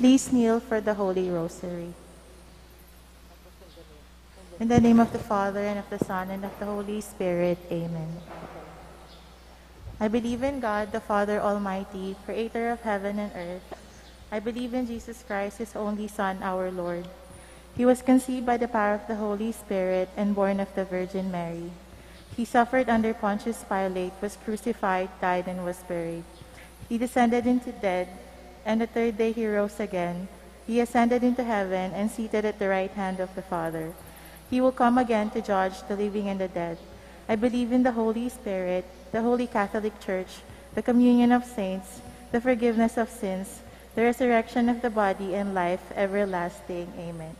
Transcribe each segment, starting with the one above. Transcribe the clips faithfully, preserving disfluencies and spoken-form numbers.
Please kneel for the Holy Rosary. In the name of the Father, and of the Son, and of the Holy Spirit. Amen. I believe in God, the Father Almighty, creator of heaven and earth. I believe in Jesus Christ, his only Son, our Lord. He was conceived by the power of the Holy Spirit and born of the Virgin Mary. He suffered under Pontius Pilate, was crucified, died, and was buried. He descended into death, and the third day he rose again. He ascended into heaven and seated at the right hand of the Father. He will come again to judge the living and the dead. I believe in the Holy Spirit, the Holy Catholic Church, the communion of saints, the forgiveness of sins, the resurrection of the body, and life everlasting. Amen.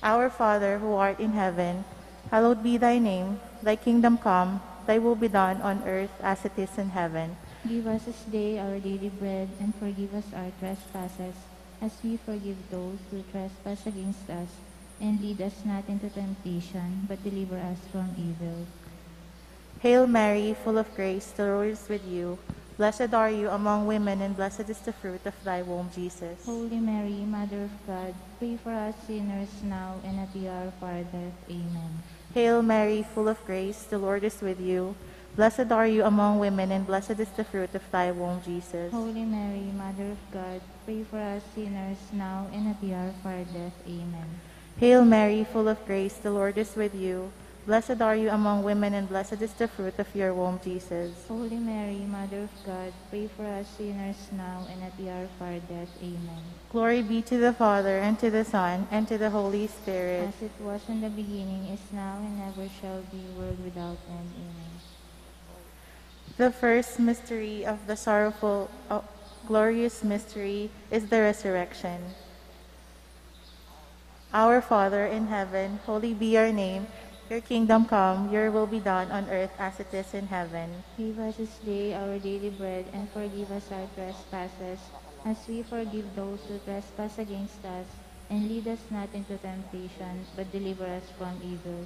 Our Father, who art in heaven, hallowed be thy name. Thy kingdom come, thy will be done on earth as it is in heaven. Give us this day our daily bread, and forgive us our trespasses, as we forgive those who trespass against us. And lead us not into temptation, but deliver us from evil. Hail Mary, full of grace, the Lord is with you. Blessed are you among women, and blessed is the fruit of thy womb, Jesus. Holy Mary, Mother of God, pray for us sinners now and at the hour of our death. Amen. Hail Mary, full of grace, the Lord is with you. Blessed are you among women, and blessed is the fruit of thy womb, Jesus. Holy Mary, Mother of God, pray for us sinners now and at the hour of our death. Amen. Hail Mary, full of grace, the Lord is with you. Blessed are you among women, and blessed is the fruit of your womb, Jesus. Holy Mary, Mother of God, pray for us sinners now and at the hour of our death. Amen. Glory be to the Father, and to the Son, and to the Holy Spirit. As it was in the beginning, is now, and ever shall be, world without end. Amen. The first mystery of the sorrowful, uh, glorious mystery is the resurrection. Our Father in heaven, holy be your name. Your kingdom come, your will be done on earth as it is in heaven. Give us this day our daily bread, and forgive us our trespasses, as we forgive those who trespass against us. And lead us not into temptation, but deliver us from evil.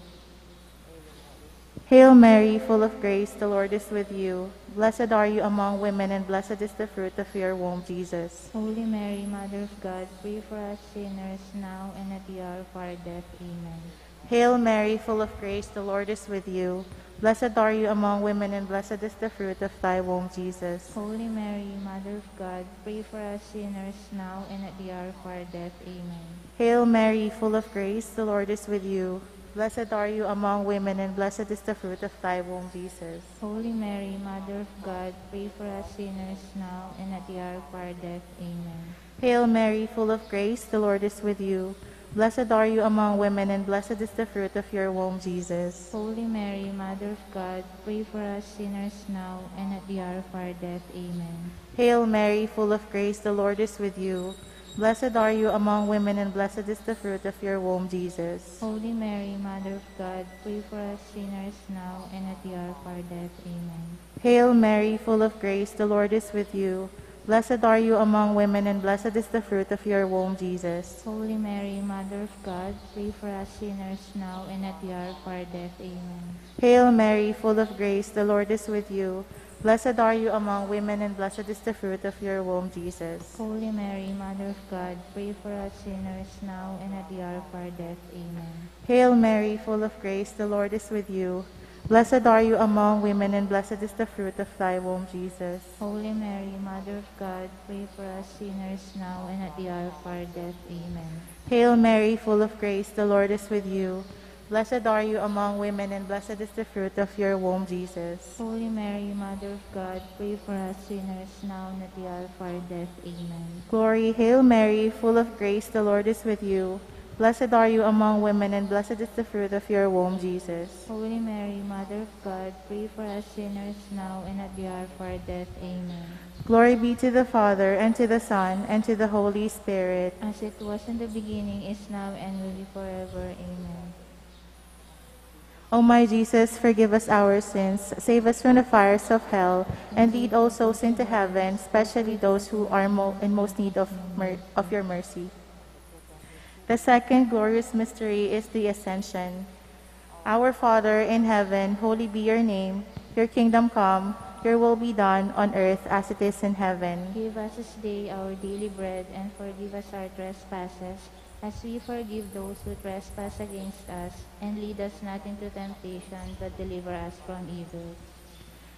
Hail Mary, full of grace, the Lord is with you. Blessed are you among women, and blessed is the fruit of your womb, Jesus. Holy Mary, Mother of God, pray for us sinners now and at the hour of our death. Amen. Hail Mary, full of grace, the Lord is with you. Blessed are you among women, and blessed is the fruit of thy womb, Jesus. Holy Mary, Mother of God, pray for us sinners now and at the hour of our death. Amen. Hail Mary, full of grace, the Lord is with you. Blessed are you among women, and blessed is the fruit of thy womb, Jesus. Holy Mary, Mother of God, pray for us sinners now and at the hour of our death. Amen. Hail Mary, full of grace, the Lord is with you. Blessed are you among women, and blessed is the fruit of your womb, Jesus. Holy Mary, Mother of God, pray for us sinners now and at the hour of our death. Amen. Hail Mary, full of grace, the Lord is with you. Blessed are you among women, and blessed is the fruit of your womb, Jesus. Holy Mary, Mother of God, pray for us sinners now and at the hour of our death. Amen. Hail Mary, full of grace, the Lord is with you. Blessed are you among women, and blessed is the fruit of your womb, Jesus. Holy Mary, Mother of God, pray for us sinners now and at the hour of our death. Amen. Hail Mary, full of grace, the Lord is with you. Blessed are you among women, and blessed is the fruit of your womb, Jesus. Holy Mary, Mother of God, pray for us sinners now and at the hour of our death. Amen. Hail Mary, full of grace, the Lord is with you. Blessed are you among women, and blessed is the fruit of thy womb, Jesus. Holy Mary, Mother of God, pray for us sinners now and at the hour of our death. Amen. Hail Mary, full of grace, the Lord is with you. Blessed are you among women, and blessed is the fruit of your womb, Jesus. Holy Mary, Mother of God, pray for us sinners now and at the hour of our death. Amen. Glory, Hail Mary, full of grace, the Lord is with you. Blessed are you among women, and blessed is the fruit of your womb, Jesus. Holy Mary, Mother of God, pray for us sinners now and at the hour of our death. Amen. Glory be to the Father, and to the Son, and to the Holy Spirit. As it was in the beginning, is now, and will be forever. Amen. O my Jesus, forgive us our sins, save us from the fires of hell, and lead all souls into heaven, especially those who are mo-, in most need of mer-, of your mercy. The second glorious mystery is the Ascension. Our Father in heaven, holy be your name. Your kingdom come, Your will be done on earth as it is in heaven. Give us this day our daily bread, and forgive us our trespasses, as we forgive those who trespass against us, and lead us not into temptation, but deliver us from evil.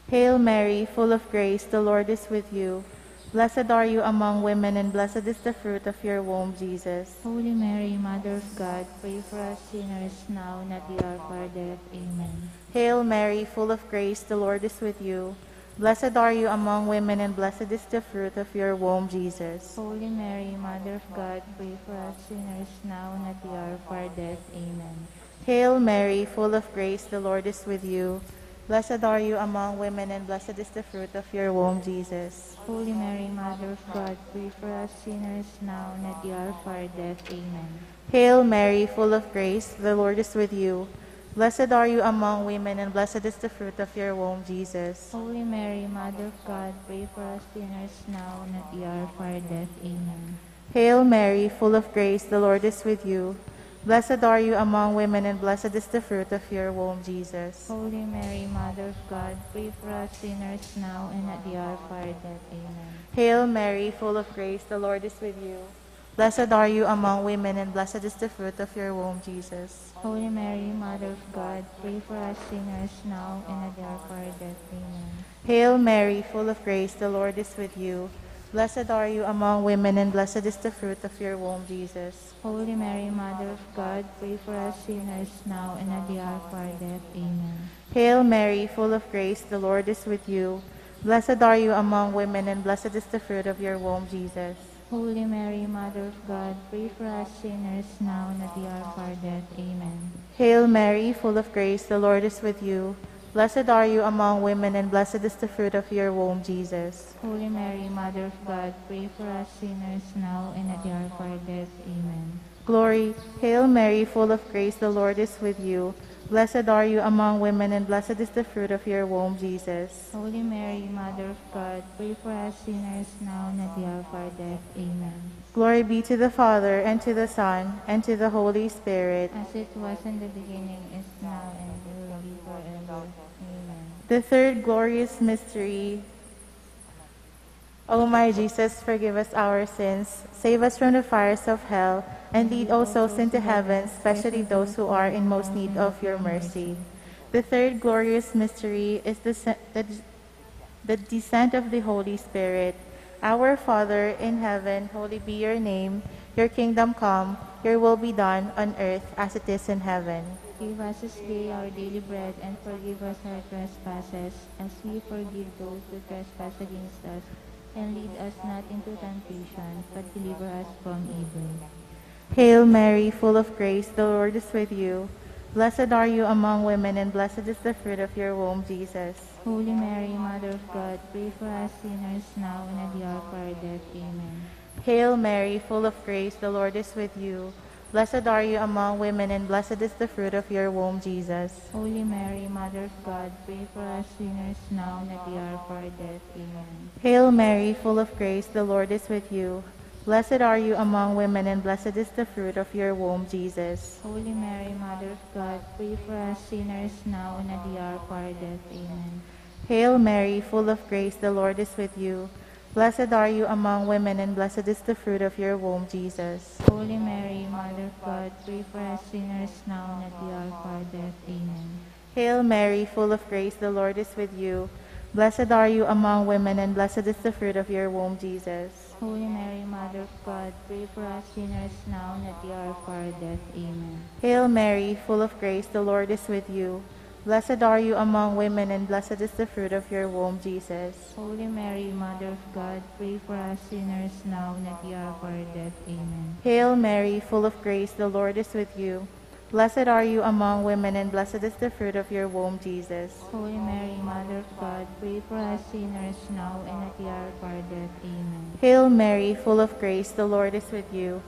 Hail Mary, full of grace, the Lord is with you. Blessed are you among women, and blessed is the fruit of your womb, Jesus. Holy Mary, Mother of God, pray for us sinners now and at the hour of our death. Amen. Hail Mary, full of grace, the Lord is with you. Blessed are you among women, and blessed is the fruit of your womb, Jesus. Holy Mary, Mother of God, pray for us sinners now and at the hour of our death. Amen. Hail Mary, full of grace, the Lord is with you. Blessed are you among women, and blessed is the fruit of your womb, Jesus. Holy Mary, Mother of God, pray for us sinners now and at the hour of our death. Amen. Hail Mary, full of grace, the Lord is with you. Blessed are you among women, and blessed is the fruit of your womb, Jesus. Holy Mary, Mother of God, pray for us sinners now and at the hour of our death. Amen. Hail Mary, full of grace, the Lord is with you. Blessed are you among women, and blessed is the fruit of your womb, Jesus. Holy Mary, Mother of God, pray for us sinners now and at the hour of our death. Amen. Hail Mary, full of grace, the Lord is with you. Blessed are you among women, and blessed is the fruit of your womb, Jesus. Holy Mary, Mother of God, pray for us sinners now and at the hour of our death. Amen. Hail Mary, full of grace, the Lord is with you. Blessed are you among women, and blessed is the fruit of your womb, Jesus. Holy Mary, Mother of God, pray for us sinners now and at the hour of our death. Amen. Hail Mary, full of grace, the Lord is with you. Blessed are you among women, and blessed is the fruit of your womb, Jesus. Holy Mary, Mother of God, pray for us sinners now and at the hour of our death. Amen. Hail Mary, full of grace, the Lord is with you. Blessed are you among women, and blessed is the fruit of your womb, Jesus. Holy Mary, Mother of God, pray for us sinners now and at the hour of our death. Amen. Glory, Hail Mary, full of grace, the Lord is with you. Blessed are you among women, and blessed is the fruit of your womb, Jesus. Holy Mary, Mother of God, pray for us sinners now and at the hour of our death. Amen. Glory be to the Father, and to the Son, and to the Holy Spirit. As it was in the beginning, is now, and will be forever. Amen. The third glorious mystery. O my Jesus, forgive us our sins, save us from the fires of hell, and lead all souls into heaven, especially those who are in most need of your mercy. The third glorious mystery is the, se- the, the descent of the Holy Spirit. Our Father in heaven, holy be your name. Your kingdom come, your will be done on earth as it is in heaven. Give us this day our daily bread, and forgive us our trespasses, as we forgive those who trespass against us. And lead us not into temptation, but deliver us from evil. Hail Mary, full of grace, the Lord is with you. Blessed are you among women, and blessed is the fruit of your womb, Jesus. Holy Mary, Mother of God, pray for us sinners now and at the hour of our death. Amen. Hail Mary, full of grace, the Lord is with you. Blessed are you among women, and blessed is the fruit of your womb, Jesus. Holy Mary, Mother of God, pray for us sinners now and at the hour of our death. Amen. Hail Mary, full of grace, the Lord is with you. Blessed are you among women, and blessed is the fruit of your womb, Jesus. Holy Mary, Mother of God, pray for us sinners now and at the hour of our death. Amen. Hail Mary, full of grace, the Lord is with you. Blessed are you among women, and blessed is the fruit of your womb, Jesus. Holy Mary, Mother of God, pray for us sinners now and at the hour of our death. Amen. Hail Mary, full of grace, the Lord is with you. Blessed are you among women, and blessed is the fruit of your womb, Jesus. Holy Mary, Mother of God, pray for us sinners now and at the hour of our death. Amen. Hail Mary, full of grace, the Lord is with you. Blessed are you among women, and blessed is the fruit of your womb, Jesus. Holy Mary, Mother of God, pray for us sinners now and at the hour of our death. Amen. Hail Mary, full of grace, the Lord is with you. Blessed are you among women, and blessed is the fruit of your womb, Jesus. Holy Mary, Mother of God, pray for us sinners now and at the hour of our death. Amen. Hail Mary, full of grace, the Lord is with you.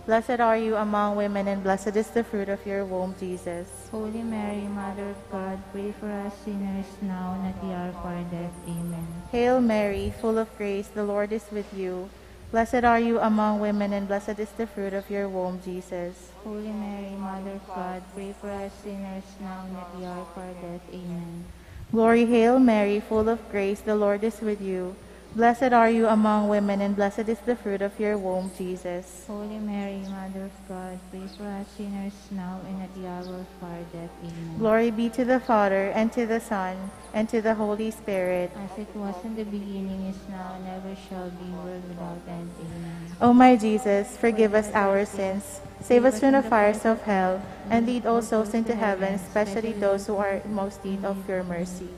Blessed are you among women, and blessed is the fruit of your womb, Jesus. Holy Mary, Mother of God, pray for us sinners now and at the hour of our death. Amen. Hail Mary, full of grace, the Lord is with you. Blessed are you among women, and blessed is the fruit of your womb, Jesus. Holy Mary, Mother of God, pray for us sinners now and at the hour of our death. Amen. Glory, Hail Mary, full of grace, the Lord is with you. Blessed are you among women, and blessed is the fruit of your womb, Jesus. Holy Mary, Mother of God, pray for us sinners now and at the hour of our death. Amen. Glory be to the Father, and to the Son, and to the Holy Spirit. As it was in the beginning, is now, and ever shall be, world without end. Amen. O my Jesus, forgive us our sins, save us from the fires of hell, and lead all souls into heaven, especially those who are in most need of your mercy.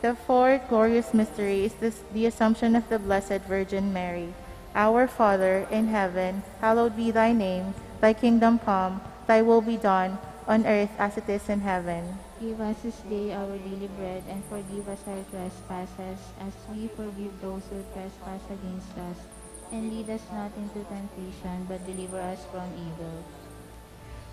The fourth glorious mystery is this, the Assumption of the Blessed Virgin Mary. Our Father in heaven, hallowed be thy name. Thy kingdom come, thy will be done, on earth as it is in heaven. Give us this day our daily bread, and forgive us our trespasses, as we forgive those who trespass against us. And lead us not into temptation, but deliver us from evil.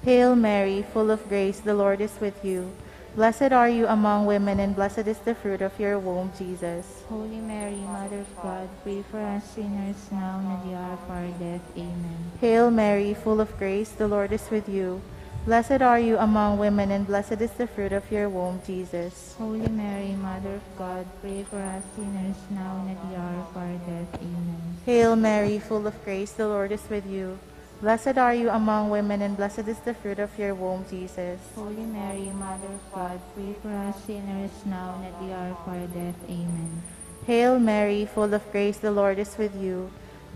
Hail Mary, full of grace, the Lord is with you. Blessed are you among women, and blessed is the fruit of your womb, Jesus. Holy Mary, Mother of God, pray for us sinners now and at the hour of our death. Amen. Hail Mary, full of grace, the Lord is with you. Blessed are you among women, and blessed is the fruit of your womb, Jesus. Holy Mary, Mother of God, pray for us sinners now and at the hour of our death. Amen. Hail Mary, full of grace, the Lord is with you. Blessed are you among women, and blessed is the fruit of your womb, Jesus. Holy Mary, Mother of God, pray for us sinners now and at the hour of our death. Amen. Hail Mary, full of grace, the Lord is with you.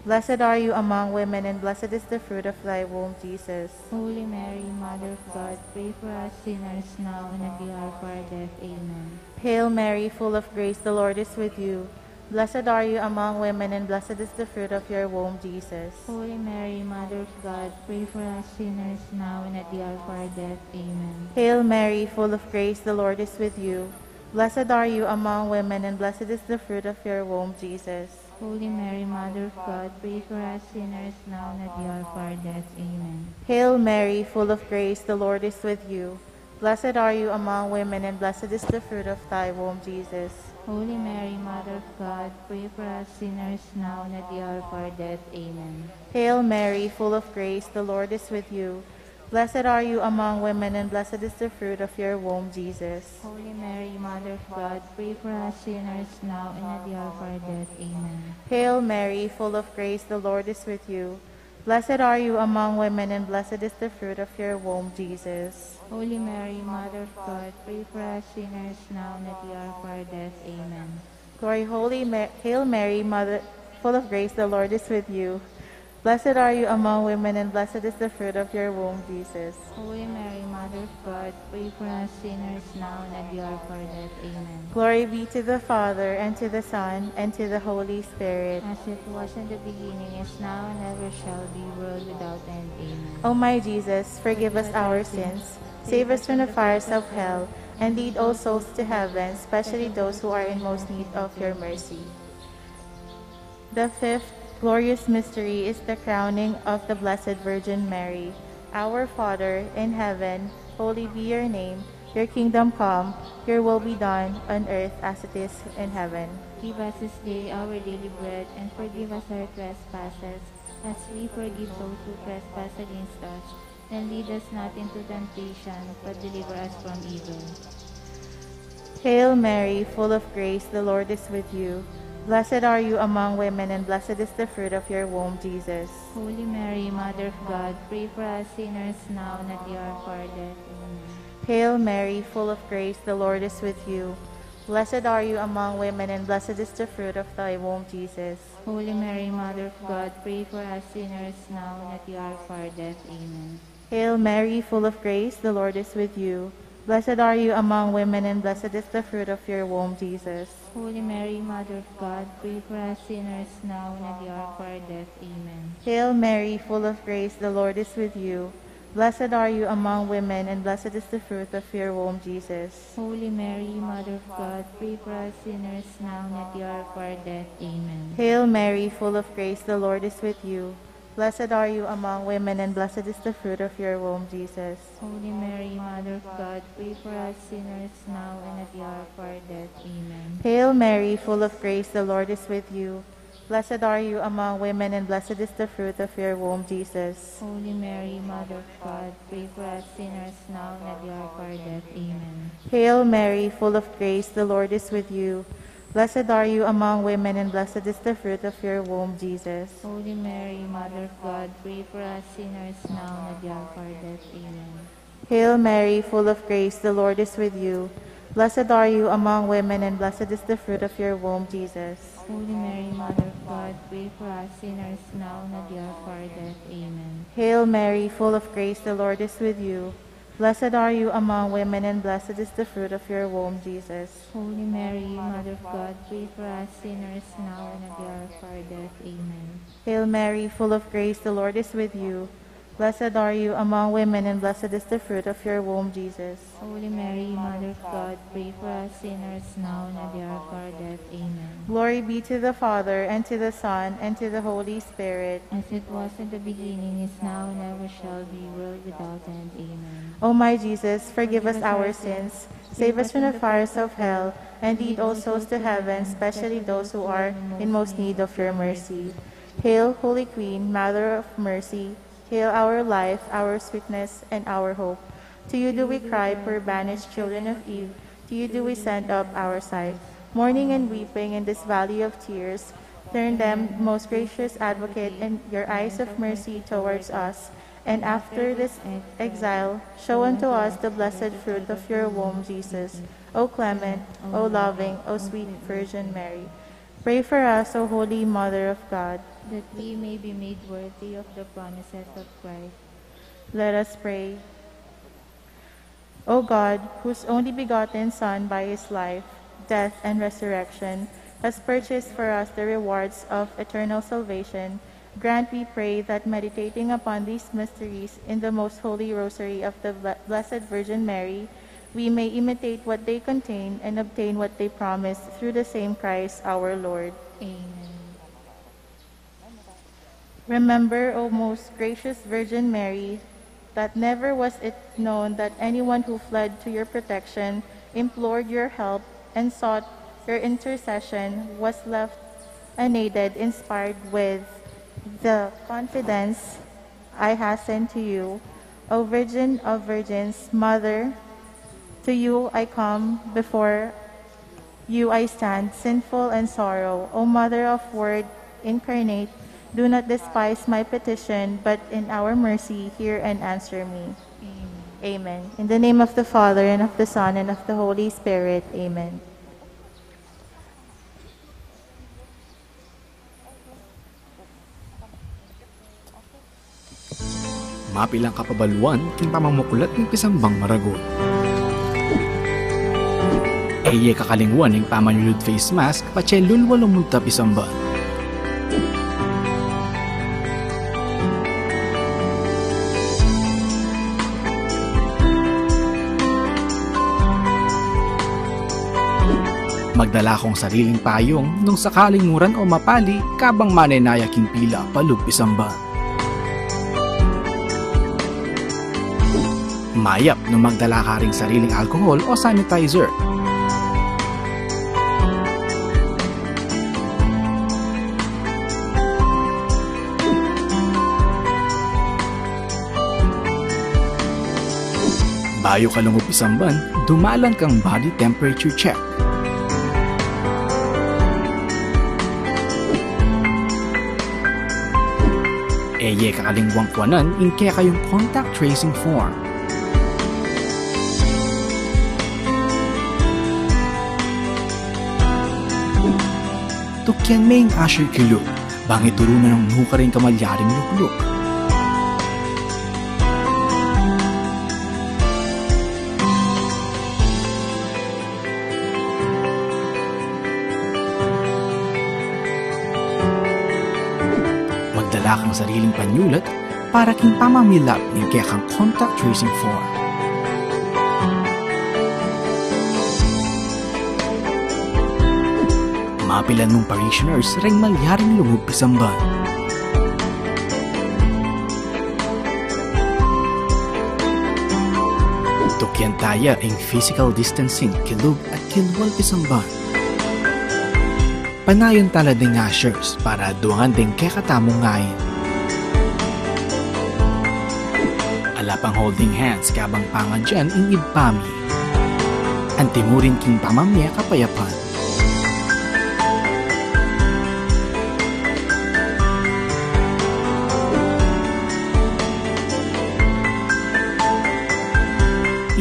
Blessed are you among women, and blessed is the fruit of thy womb, Jesus. Holy Mary, Mother of God, pray for us sinners now and at the hour of our death. Amen. Hail Mary, full of grace, the Lord is with you. Blessed are you among women, and blessed is the fruit of your womb, Jesus. Holy Mary, Mother of God, pray for us sinners now and at the hour of our death. Amen. Hail Mary, full of grace, the Lord is with you. Blessed are you among women, and blessed is the fruit of your womb, Jesus. Holy Mary, Mother of God, pray for us sinners now and at the hour of our death. Amen. Hail Mary, full of grace, the Lord is with you. Blessed are you among women, and blessed is the fruit of thy womb, Jesus. Holy Mary, Mother of God, pray for us sinners now and at the hour of our death. Amen. Hail Mary, full of grace, the Lord is with you. Blessed are you among women, and blessed is the fruit of your womb, Jesus. Holy Mary, Mother of God, pray for us sinners now and at the hour of our death. Amen. Hail Mary, full of grace, the Lord is with you. Blessed are you among women, and blessed is the fruit of your womb, Jesus. Holy Mary, Mother of God, pray for us sinners now and at the hour of our death. Amen. Glory, Holy Ma- Hail Mary, Mother, full of grace, the Lord is with you. Blessed are you among women, and blessed is the fruit of your womb, Jesus. Holy Mary, Mother of God, pray for us sinners now and at the hour of our death. Amen. Glory be to the Father, and to the Son, and to the Holy Spirit. As it was in the beginning, is now, and ever shall be, world without end. Amen. O my Jesus, forgive us our sins, save us from the fires of hell, and lead all souls to heaven, especially those who are in most need of your mercy. The fifth glorious mystery is the crowning of the Blessed Virgin Mary. Our Father in heaven, holy be your name. Your kingdom come, your will be done on earth as it is in heaven. Give us this day our daily bread, and forgive us our trespasses, as we forgive those who trespass against us. And lead us not into temptation, but deliver us from evil. Hail Mary, full of grace, the Lord is with you. Blessed are you among women, and blessed is the fruit of your womb, Jesus. Holy Mary, Mother of God, pray for us sinners now and at the hour of our death. Amen. Hail Mary, full of grace, the Lord is with you. Blessed are you among women, and blessed is the fruit of thy womb, Jesus. Holy Mary, Mother of God, pray for us sinners now and at the hour of our death. Amen. Hail Mary, full of grace, the Lord is with you. Blessed are you among women, and blessed is the fruit of your womb, Jesus. Holy Mary, Mother of God, pray for us sinners now and at the hour of our death. Amen. Hail Mary, full of grace, the Lord is with you. Blessed are you among women, and blessed is the fruit of your womb, Jesus. Holy Mary, Mother of God, pray for us sinners now and at the hour of our death. Amen. Hail Mary, full of grace, the Lord is with you. Blessed are you among women, and blessed is the fruit of your womb, Jesus. Holy Mary, Mother of God, pray for us sinners now and at the hour of our death. Amen. Hail Mary, full of grace, the Lord is with you. Blessed are you among women, and blessed is the fruit of your womb, Jesus. Holy Mary, Mother of God, pray for us sinners now and at the hour of our death. Amen. Hail Mary, full of grace, the Lord is with you. Blessed are you among women, and blessed is the fruit of your womb, Jesus. Holy Mary, Mother of God, pray for us sinners now and at the hour of our death. Amen. Hail Mary, full of grace, the Lord is with you. Blessed are you among women, and blessed is the fruit of your womb, Jesus. Holy Mary, Mother of God, pray for us sinners now and at the hour of our death. Amen. Hail Mary, full of grace, the Lord is with you. Blessed are you among women, and blessed is the fruit of your womb, Jesus. Holy Mary, Mother of God, pray for us sinners now and at the hour of our death. Amen. Hail Mary, full of grace, the Lord is with you. Blessed are you among women, and blessed is the fruit of your womb, Jesus. Holy Mary, Mother of God, pray for us sinners now and at the hour of our death. Amen. Glory be to the Father, and to the Son, and to the Holy Spirit. As it was in the beginning, is now, and ever shall be, world without end. Amen. O my Jesus, forgive us our sins, save us from the fires of hell, and lead all souls to heaven, especially those who are in most need of your mercy. Hail, Holy Queen, Mother of Mercy, hail our life, our sweetness, and our hope. To you do we cry, poor banished children of Eve. To you do we send up our sighs, mourning and weeping in this valley of tears. Turn then, most gracious Advocate, and your eyes of mercy towards us, and after this exile, show unto us the blessed fruit of your womb, Jesus. O clement, O loving, O sweet Virgin Mary, pray for us, O Holy Mother of God, that we may be made worthy of the promises of Christ. Let us pray. O God, whose only begotten Son by his life, death, and resurrection has purchased for us the rewards of eternal salvation, grant, we pray, that meditating upon these mysteries in the most holy rosary of the Ble-, Blessed Virgin Mary, we may imitate what they contain and obtain what they promise, through the same Christ our Lord. Amen. Remember, O most gracious Virgin Mary, that never was it known that anyone who fled to your protection, implored your help, and sought your intercession was left unaided. Inspired with the confidence I hasten to you, O Virgin of Virgins, Mother, to you I come, before you I stand, sinful and sorrow. O Mother of Word incarnate, do not despise my petition, but in our mercy hear and answer me. Amen. Amen. In the name of the Father, and of the Son, and of the Holy Spirit. Amen. Mapilang kapabaluan king pamamuklat ning pisambang maragul. E ye kakalingwan ing pamanyulud face mask, patse lulwa lumulta pisamban. Magdala kong sariling payung, nung sakaling muran o mapali, kabang manenaya king pila palub pisamban. Mayap nung magdala ka ring sariling alcohol o sanitizer. Bayu ka lungub pisamban, dumalan kang body temperature check. E ye kakalingwang kuanan ing kekayung contact tracing form. Tukyan me ing usher kilub, bang ituru na nung nukarin kamalyaring lukluk. Magdala kang sariling panyulat para king pamamilap ning kekang contact tracing form. Mapilan mung parishioners reng malyaring lungub pisamban. Tukyan taya ing physical distancing kilub at kilwal pisamban. Panayan tala ding ushers para aduangan ding kekatamung ngain. Ala pang holding hands kabang pangadyan ing Ibpa mi. Antimurin king pamamie kapayapan.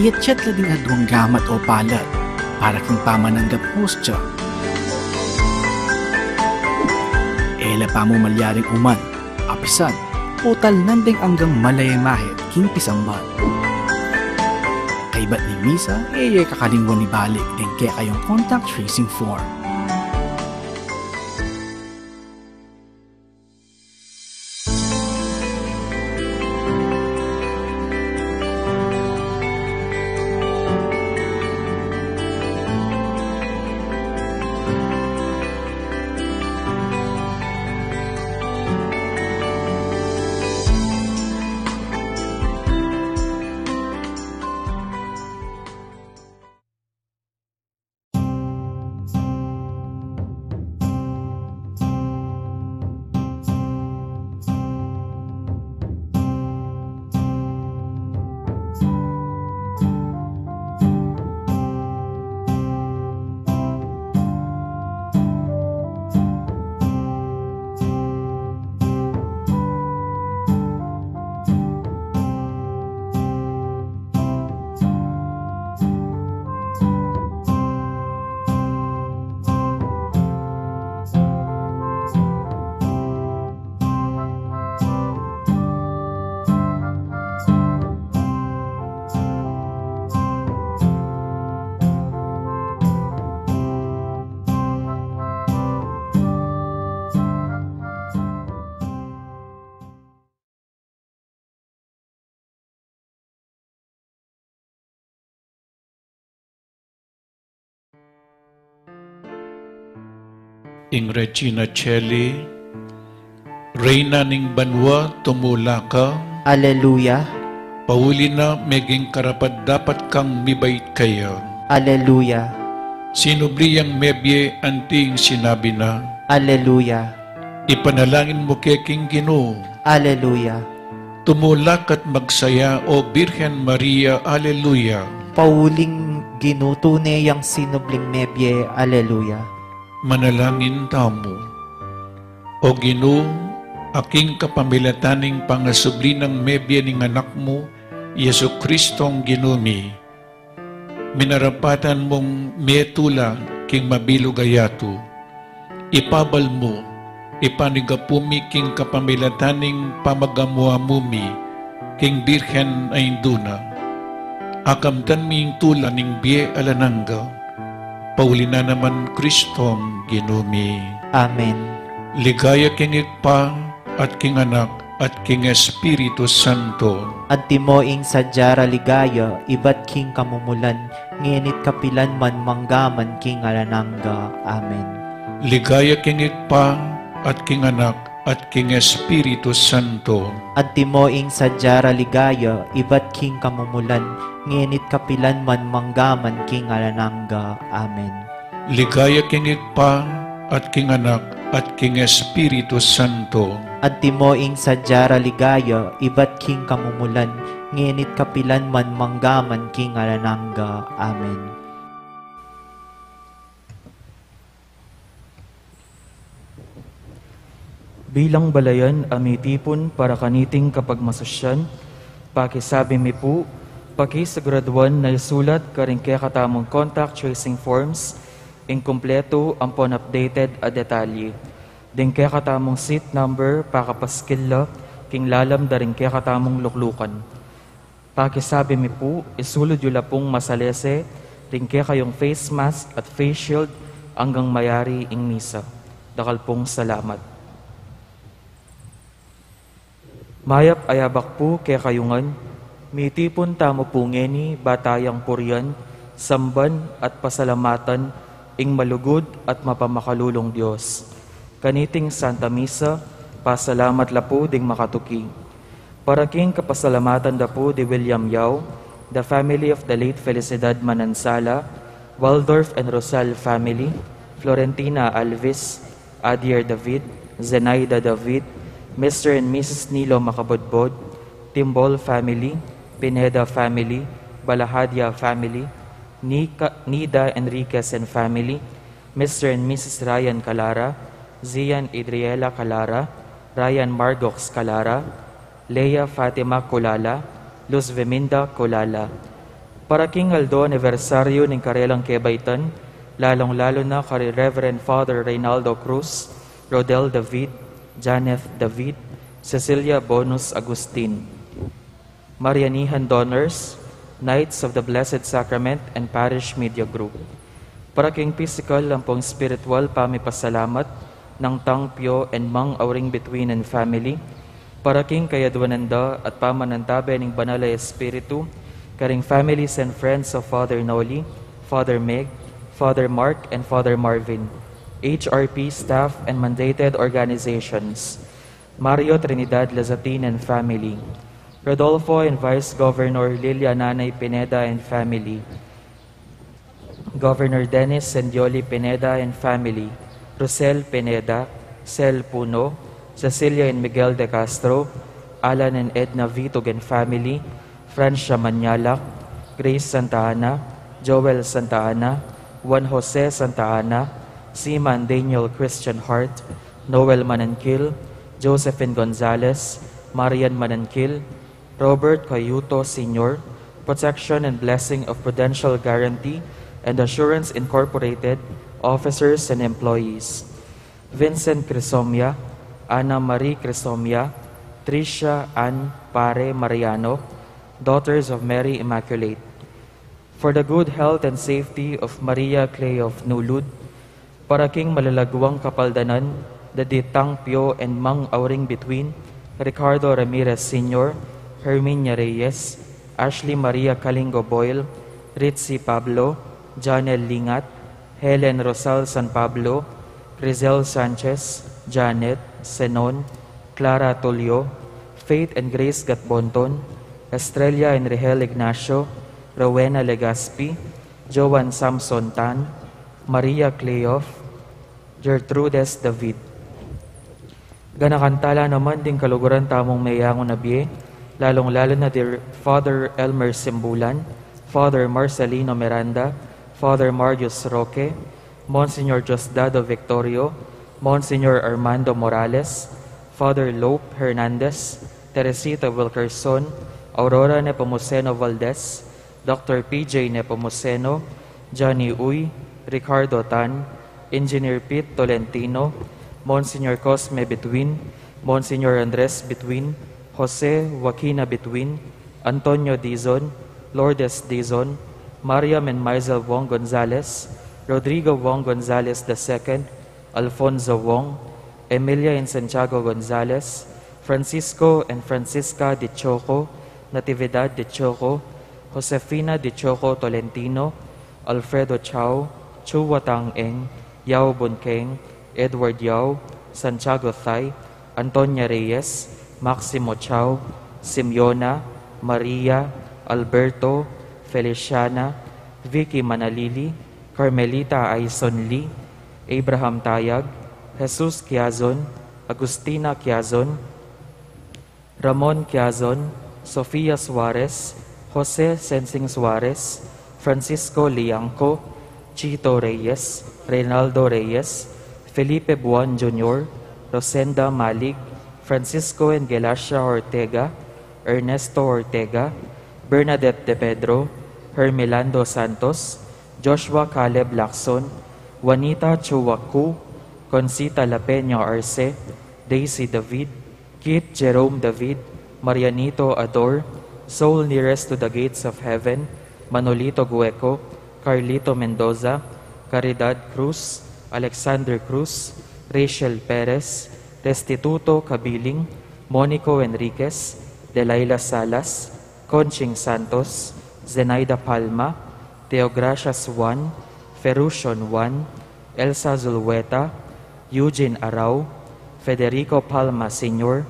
Iyatyat la ding aduang gamat o palad para king pamananggap hostya. E la pamumalyaring uman, apisan, o talnan ding anggang malayamahit king pisamban. Kaybat ning misa, e ye kakalingwan ibalik ding kekayung contact tracing form. Ing Regina Caeli, Reyna ning banua, tumula ka. Aleluya. Pauli na, meging karapat-dapat kang mibait kaya. Aleluya. Sinubli yang mebie anti ing sinabi na. Aleluya. Ipanalangin mu ke king Ginu. Aleluya. Tumula ka't magsaya, O Birhen Maria. Aleluya. Pauling Ginu, tune yang sinubling mebie. Aleluya. Manalangin tamu. O Ginu, a king kapamilatan ning pangasubli nang mebie ning Anak mu, Jesucristong Ginu mi, minarapatan mung metula king mabilug a yatu. Ipabal mu, ipanigapu mi king kapamilatan ning pamagamu-amu mi king Birhen a Indu na. Akamtan mi ing tula ning bie alang angga. Pauli na naman Kristong Ginu mi. Amen. Ligaya king Ibpa, at king Anak, at king Espiritu Santo. Antimo ing sadya ra ligaya, ibat king kamumulan, ngeni't kapilan man, manggaman king alang angga. Amen. Ligaya king Ibpa, at king Anak, at king Espiritu Santo. Antimo ing sadya ra ligaya, ibat king kamumulan, ngeni't kapilan man, manggaman king alang angga. Amen. Ligaya king Ibpa, at king Anak, at king Espiritu Santo. Antimo ing sadya ra ligaya, ibat king kamumulan, ngeni't kapilan man, manggaman king alang angga. Amen. Bilang balayan a mitipun para kaniting kapagmasusyan, pakisabi mi pu, pakisiguraduan na isulat karing kekatamung contact tracing forms ing kumpletu ampon updated a detalye. Ding kekatamung seat number pakapaskil la king lalam da ring kekatamung luklukan. Pakisabi mi pu, isulud yu la pung masalese ding kekayung face mask at face shield anggang mayari ing misa. Dakal pung salamat. Mayap a yabak pu kekayu ngan, mitipun tamu pu ngeni ba tayang purian, samban at pasalamatan ing malugud at mapamakalulung Dios. Kaniting Santa Misa, pasalamat la pu ding makatuki. Para king kapasalamatan da pu di William Yao, the family of the late Felicidad Manansala, Waldorf and Rosal family, Florentina Alvis, Adier David, Zenaida David, Mister and Missus Nilo Makabudbod, Timbol family, Pineda family, Balahadia family, Nika, Nida Enriquez and family, Mister and Missus Ryan Calara, Zian Adriela Calara, Ryan Margox Calara, Lea Fatima Culala, Luz Veminda Culala. Para king aldo anibersaryu ning karelang kebaitan, lalong-lalo na kari Reverend Father Reynaldo Cruz, Rodel David, Janeth David, Cecilia Bonus Agustin. Marianihan Donors, Knights of the Blessed Sacrament, and Parish Media Group. Para king pisikal ampong spiritual pamipasalamat nang Tang Pio and Mang Auring Bituin and family, para king kayadwanan da at pamanantabe ning Banal a Espiritu, karing families and friends of Father Noli, Father Meg, Father Mark, and Father Marvin, H R P staff and mandated organizations, Mario Trinidad Lazatin and family, Rodolfo and Vice Governor Lilia Nanay Pineda and family, Governor Dennis and Yoli Pineda and family, Rosel Pineda, Sel Puno, Cecilia and Miguel de Castro, Alan and Edna Vitug and family, Francia Manyalak, Grace Santa Ana, Joel Santa Ana, Juan Jose Santa Ana, Seaman Daniel Christian Hart, Noel Mananquil, Josephine Gonzalez, Marian Mananquil, Robert Cayuto Senior, protection and blessing of Prudential Guarantee and Assurance Incorporated, officers and employees. Vincent Crisomia, Ana Marie Crisomia, Tricia Ann Pare Mariano, daughters of Mary Immaculate. For the good health and safety of Maria Clay of Nulud, para king malalaguang kapaldanan da di Tang Pio and Mang Auring Bituin, Ricardo Ramirez Senior, Herminia Reyes, Ashley Maria Kalingo Boyle, Ritzy Pablo, Janel Lingat, Helen Rosal San Pablo, Crizel Sanchez, Janet, Senon, Clara Tulio, Faith and Grace Gatbonton, Estrella and Rigel Ignacio, Rowena Legaspi, Joan Samson Tan, Maria Cleof, Gertrudes David. Ganakan tala naman ding kaluguran tamung meyangu na bie, lalong-lalo na di Father Elmer Simbulan, Father Marcelino Miranda, Father Marius Roque, Monsignor Diosdado Victorio, Monsignor Armando Morales, Father Lope Hernandez, Teresita Wilkerson, Aurora Nepomuceno Valdez, Doctor P J Nepomuceno, Johnny Uy, Ricardo Tan, Engineer Pete Tolentino, Monsignor Cosme Bituin, Monsignor Andres Bituin, Jose Joaquina Bituin, Antonio Dizon, Lourdes Dizon, Mariam and Maisel Wong Gonzalez, Rodrigo Wong Gonzalez the second, Alfonso Wong, Emilia and Santiago Gonzalez, Francisco and Francisca de Choco, Natividad de Choco, Josefina de Choco Tolentino, Alfredo Chao, Chua Tang Eng, Yao Bunkeng, Edward Yao, Santiago Thay, Antonia Reyes, Maximo Chao, Simeona, Maria, Alberto, Feliciana, Vicky Manalili, Carmelita Aison Lee, Abraham Tayag, Jesus Quiazon, Agustina Quiazon, Ramon Quiazon, Sofia Suarez, Jose Sensing Suarez, Francisco Liangco, Chito Reyes, Reynaldo Reyes, Felipe Buan Junior, Rosenda Malig, Francisco and Gelacia Ortega, Ernesto Ortega, Bernadette De Pedro, Hermelando Santos, Joshua Caleb Lacson, Juanita Chuacu, Concita La Peña Arce, Daisy David, Keith Jerome David, Marianito Ador, Soul Nearest to the Gates of Heaven, Manolito Gueco, Carlito Mendoza, Caridad Cruz, Alexander Cruz, Rachel Perez, Restituto Cabiling, Monico Enriquez, Delilah Salas, Conching Santos, Zenaida Palma, Teogracia Suan, Ferrucion Juan, Elsa Zulueta, Eugene Arau, Federico Palma Senior,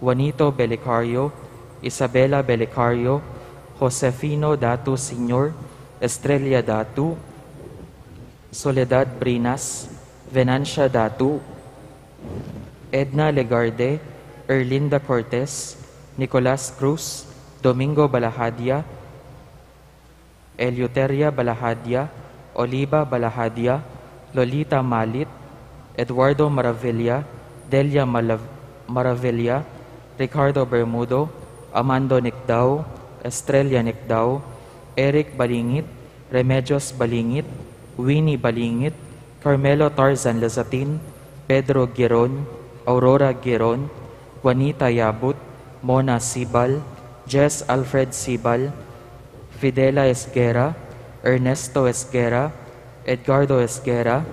Juanito Belicario, Isabela Belicario, Josefino Datu Senior, Estrella Datu, Soledad Brinas, Venancia Datu, Edna Legarde, Erlinda Cortez, Nicolas Cruz, Domingo Balahadia, Eleuteria Balahadia, Oliva Balahadia, Lolita Malit, Eduardo Maravilla, Delia Malav-, Maravilla, Ricardo Bermudo, Amando Nicdao, Estrella Nicdao, Eric Balingit, Remedios Balingit, Winnie Balingit, Carmelo Tarzan Lazatin, Pedro Giron, Aurora Giron, Juanita Yabut, Mona Sibal, Jess Alfred Sibal, Fidela Esguerra, Ernesto Esguerra, Edgardo Esguerra,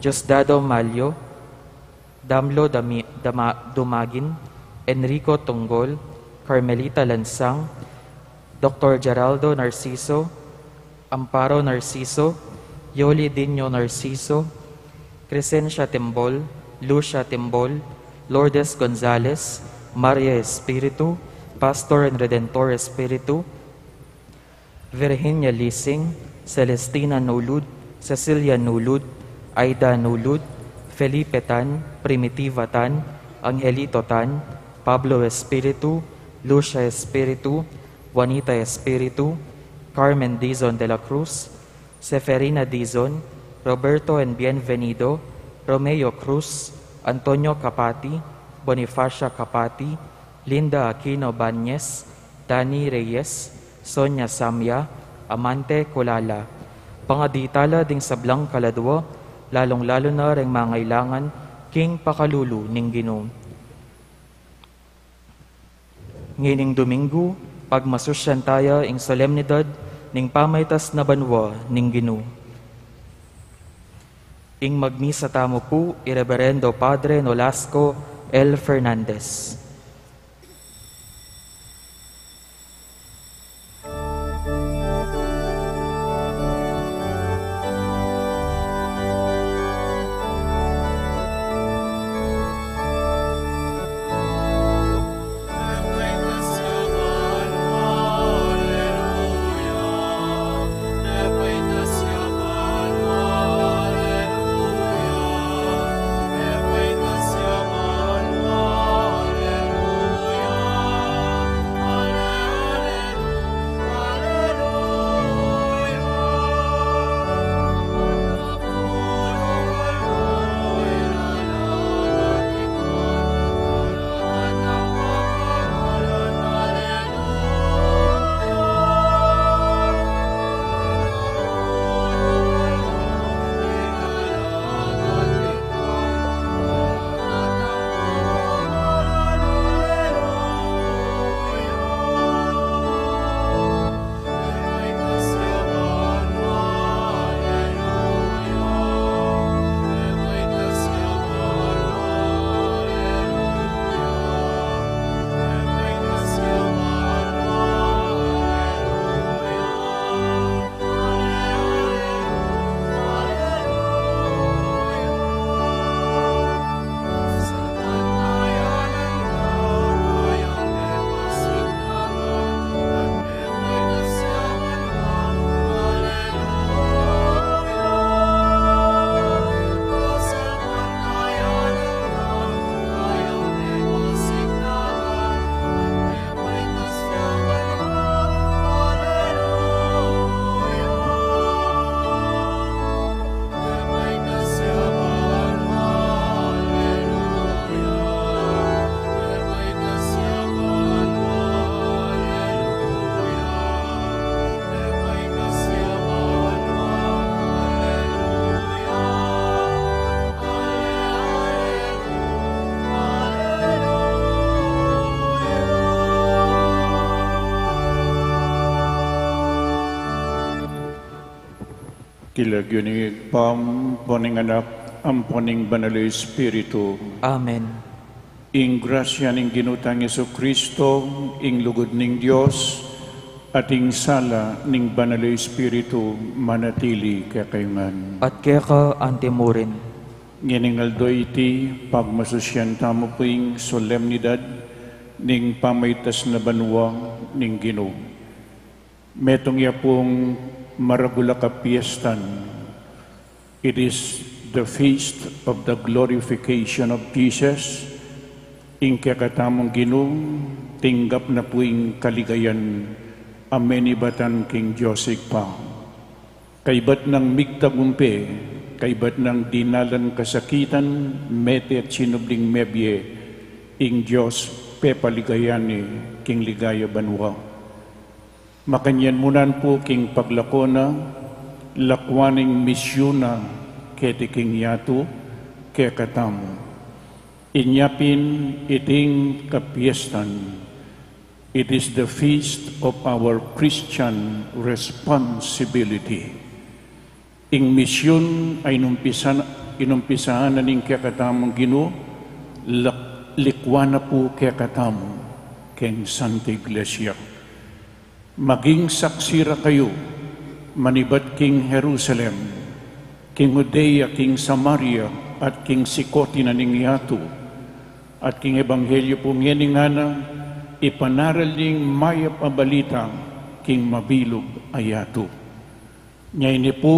Diosdado Malio, Damlo Dami-, Dama-, Dumagin, Enrico Tunggol, Carmelita Lansang, Doktor Geraldo Narciso, Amparo Narciso, Yoli Dino Narciso, Crescencia Timbol, Lucia Timbol, Lourdes Gonzalez, Maria Espiritu, Pastor and Redentor Espiritu, Virginia Lising, Celestina Nulud, Cecilia Nulud, Aida Nulud, Felipe Tan, Primitiva Tan, Angelito Tan, Pablo Espiritu, Lucia Espiritu, Juanita Espiritu, Carmen Dizon de la Cruz, Seferina Dizon, Roberto and Bienvenido, Romeo Cruz, Antonio Capati, Bonifacia Capati, Linda Aquino Bañez, Dani Reyes, Sonia Samia, Amante Kulala. Pangadi tala ding sablang kaladua, lalung-lalu na reng mangailangan king pakalulu ning Ginu. Ngening Domingo, pagmasusyan taya ing solemnidad ning pamaitas na banua ning Ginu. Ing magmisa tamu pu i Reverendo Padre Nolasco L. Fernandez. King lagyu ning Ibpa, ampon ning Anak, ampon ning Banal a Espiritu. Amen. Ing grasya ning Ginu tang Jesucristo, ing lugud ning Dios, at ing sala ning Banal a Espiritu manatili kekayu ngan. At keka antimurin. Ngening aldo iti, pagmasusyan tamu pu ing solemnidad ning pamaitas na banua ning Ginu. Metung ya pung maragul a kapiestan. It is The feast of the glorification of Jesus, ing kekatamung Ginu, tinggap na pu ing kaligayan a menibatan king Dios Ibpa. Kaybat nang migtagumpe, kaybat nang dinalan kasakitan, mete at sinubling mebie, ing Dios pepaligayan ne king ligaya banua. Makanyan mu nan pu king paglako na, lakwan ing misyun na keti king yatu, kekatamu. Inya pin iting kapiestan, it is the feast of our Christian responsibility. Ing misyun a inumpisan, inumpisan na ning kekatamung Ginu, lak-, likwan na pu kekatamu, keng Santa Iglesia. Maging saksi ra kayu, manibat king Jerusalem, king Judea, king Samaria, at king sikoti na ning yatu, at king ebanghelyo pu ngeni ngana, ipanaral ing mayap a balita, king mabilug a yatu. Nya ini pu,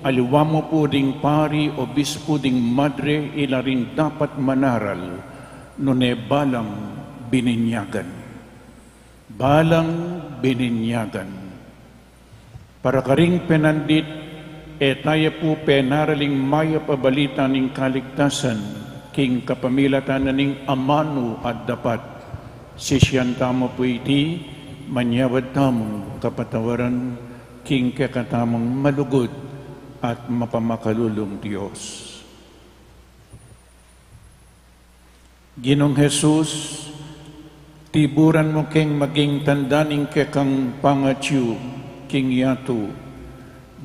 aliwa mu pu ding pari, obispu, ding madre, ila ring dapat manaral, nune balang bininyagan. Balang bininyagan. Para karing penandit, e taya pu penaral ing mayap a balita ning kaligtasan, king kapamilatan na ning amanu at dapat. Sisian tamu pu iti, manyawad tamu kapatawaran, king kekatamung malugud at mapamakalulung Dios. Ginung Jesus, tiburan mu keng maging tanda ning kekang pangatyu king yatu.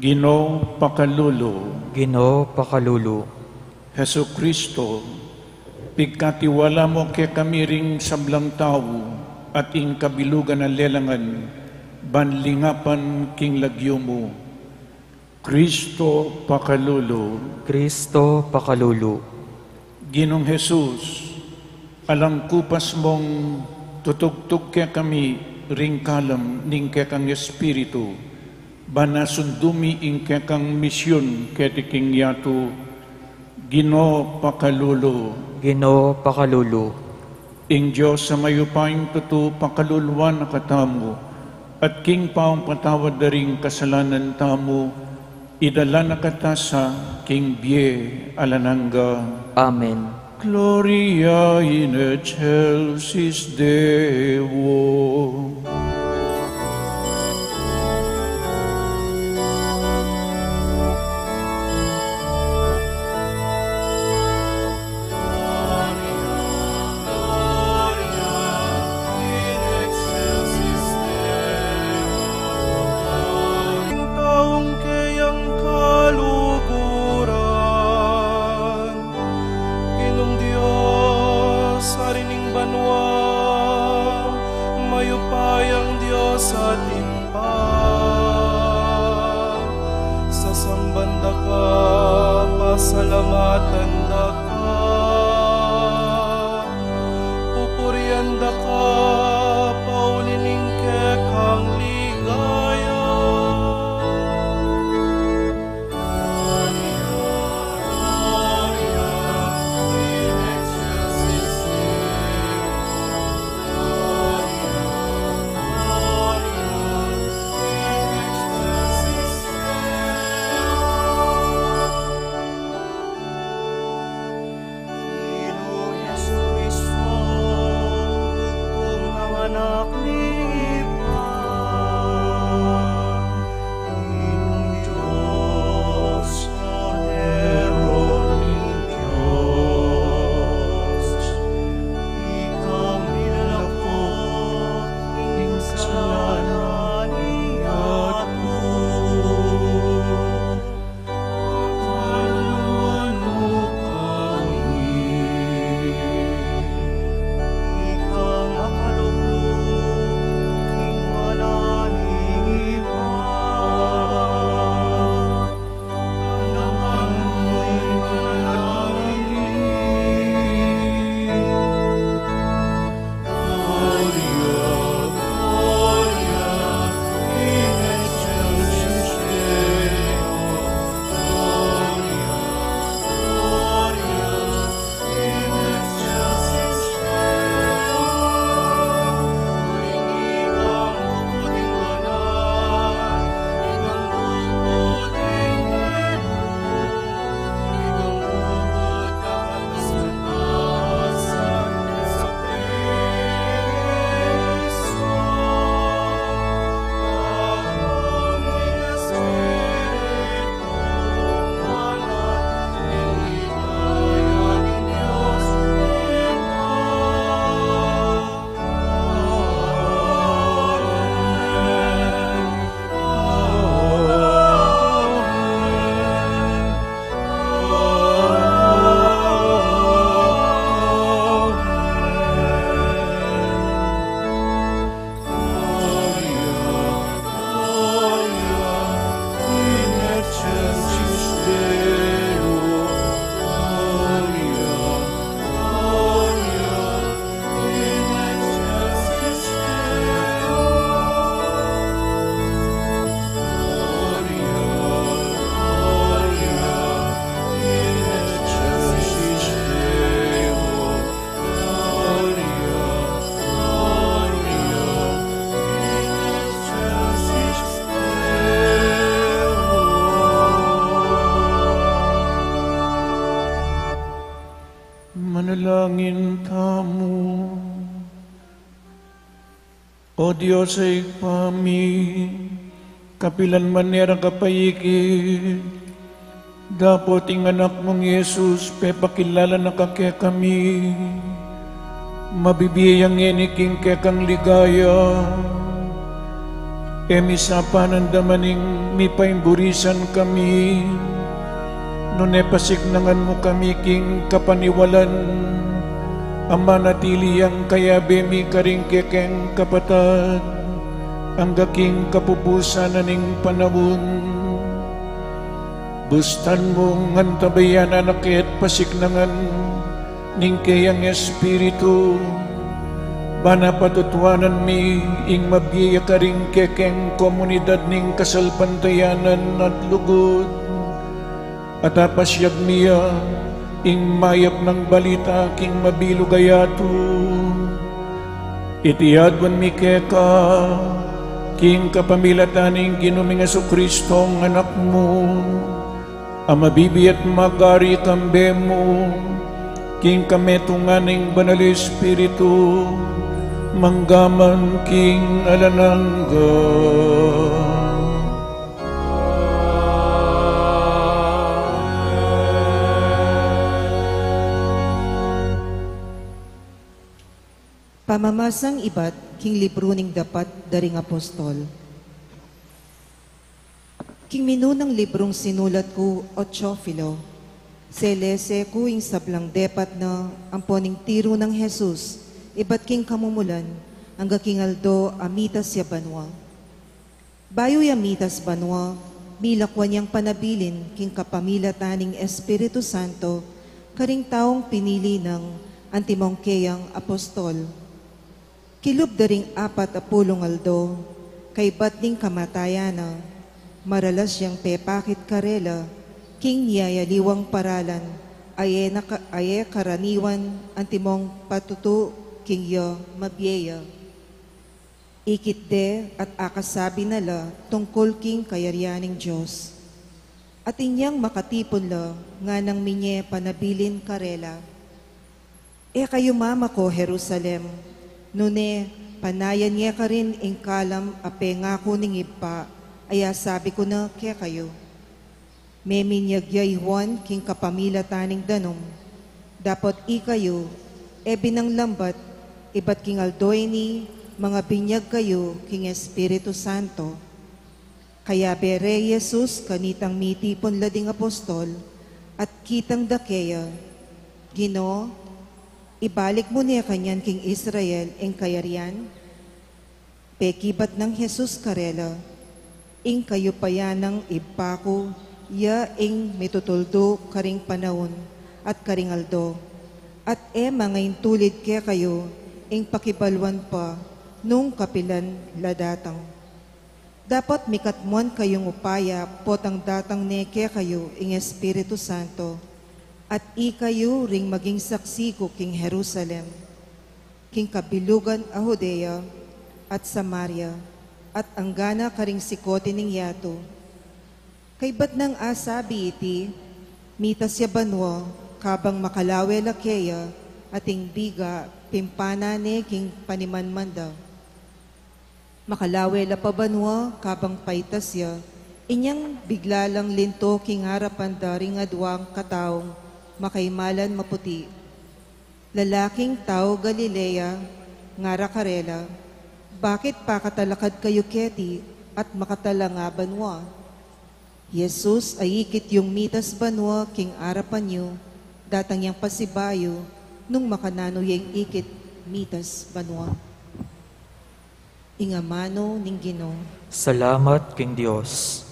Ginu, pakalulu. Ginu, pakalulu. Jesucristo, pigkatiwala mu kekami ring sablang tau at ing kabilugan a lelangan, ban lingapan king lagyu mu. Cristo, pakalulu. Cristo, pakalulu. Ginung Jesus, alang kupas mung tutugtug kekami ring kalam ning kekang Espiritu, ban asundu mi ing kekang misyun keti king yatu. Ginu, pakalulu. Ginu, pakalulu. Ing Dios a mayupayang tutu pakaluluan na katamu, at king pampatawad da ring kasalanan tamu, idala na kata sa king bie alang angga. Amen. Gloria in excelsis Deo. Taung keyang kaluguran, Ginung Dios, Ari ning banua, mayupayang Dios at Ibpa, sasamban da ka, pasalamatan da ka, pupurian da ka, pauli ning kekang ligaya. Dalangin tamu. O Dios a Ibpa mi, kapilan man ne ra kapaikit, dapot ing Anak mung Jesus pepakilala na ka kekami, mabibie ya ngeni king kekang ligaya. E mi sapanan daman ing mipaimburisan kami, nune pasiknangan mu kami king kapaniwalan a manatili yang kayabe mi karing kekeng kapatad angga king kapupusan na ning panaun. Bustan mung antabayanan na ke at pasiknangan ning keyang Espiritu, ban patutuanan mi ing mabie ya karing kekeng komunidad ning kasalpantayanan at lugud, at apasyag mi ya ing mayap nang balita king mabilug a yatu. Iti aduan mi keka king kapamilatan ning Ginu ming Jesucristo, Anak mu, a mabibie at magari kambe mu king kametungan ning Banal Espiritu, mangga man king alang angga. Pamamasang ibat king libru ning Dapat da ring Apostol. King minunang librung sinulat ku, o Teofilo, selese ku ing sablang depat na ampon ing tiru nang Jesus ibat king kamumulan angga king aldo a mitas ya banua. Bayu ya mitas banua, milakwan yang panabilin king kapamilatan ning Espiritu Santo karing taung pinili nang antimong keyang apostol. Kilub da ring apat a pulung aldo, kaybat ning kamatayan na, maralas yang pepakit karela king miyayaliwang paralan a e naka-, a e karaniwan antimong patutu king ya mabie ya. Ikit de at akasabi na la tungkul king kayarian ning Dios. At inyang makatipun la, nganang minye panabilin karela, "E kayu mamako Jerusalem, nune panayan ye karin ing kalam a pengaku ning Ibpa, a ya sabi ku na kekayu. Meminyag ya i Juan king kapamilatan ning danum. Dapot ikayu, e binang lambat, ibat king aldo ini, mangabinyag kayu king Espiritu Santo." Kayabe re i Jesus kanitang mitipun la ding apostol, at kitang da keya, "Ginu, ibalik mu ne kanyan king Israel ing kayarian?" Pekibat nang Jesus karela, "Ing kayupayan nang Ibpa ku, ya ing mitutuldu karing panaun at karing aldo, at e mangaintulid kekayu ing pakibaluan pa nung kapilan la datang. Dapot mikatmuan kayung upaya potang datang ne kekayu ing Espiritu Santo, at ikayu ring maging saksi ku king Jerusalem, king kabilugan a Judea at Samaria, at anggana karing sikote ning yatu." Kaybat nang asabi iti, mitas ya banua kabang makalawe la keya, at ing biga pimpana ne king panimanman da. Makalawe la pa banua kabang paitas ya, inyang bigla lang linto king arapan da ring aduang kataung makaimalan maputi. "Lalaking tau Galilea," ngara karela, "bakit pakatalakad kayu keti at makatalanga banua?" Jesus a ikit yung mitas banua king arapan yu, datang yang pasibayu nung makananu yeng ikit mitas banua. Ing amanu ning Ginu. Salamat king Dios.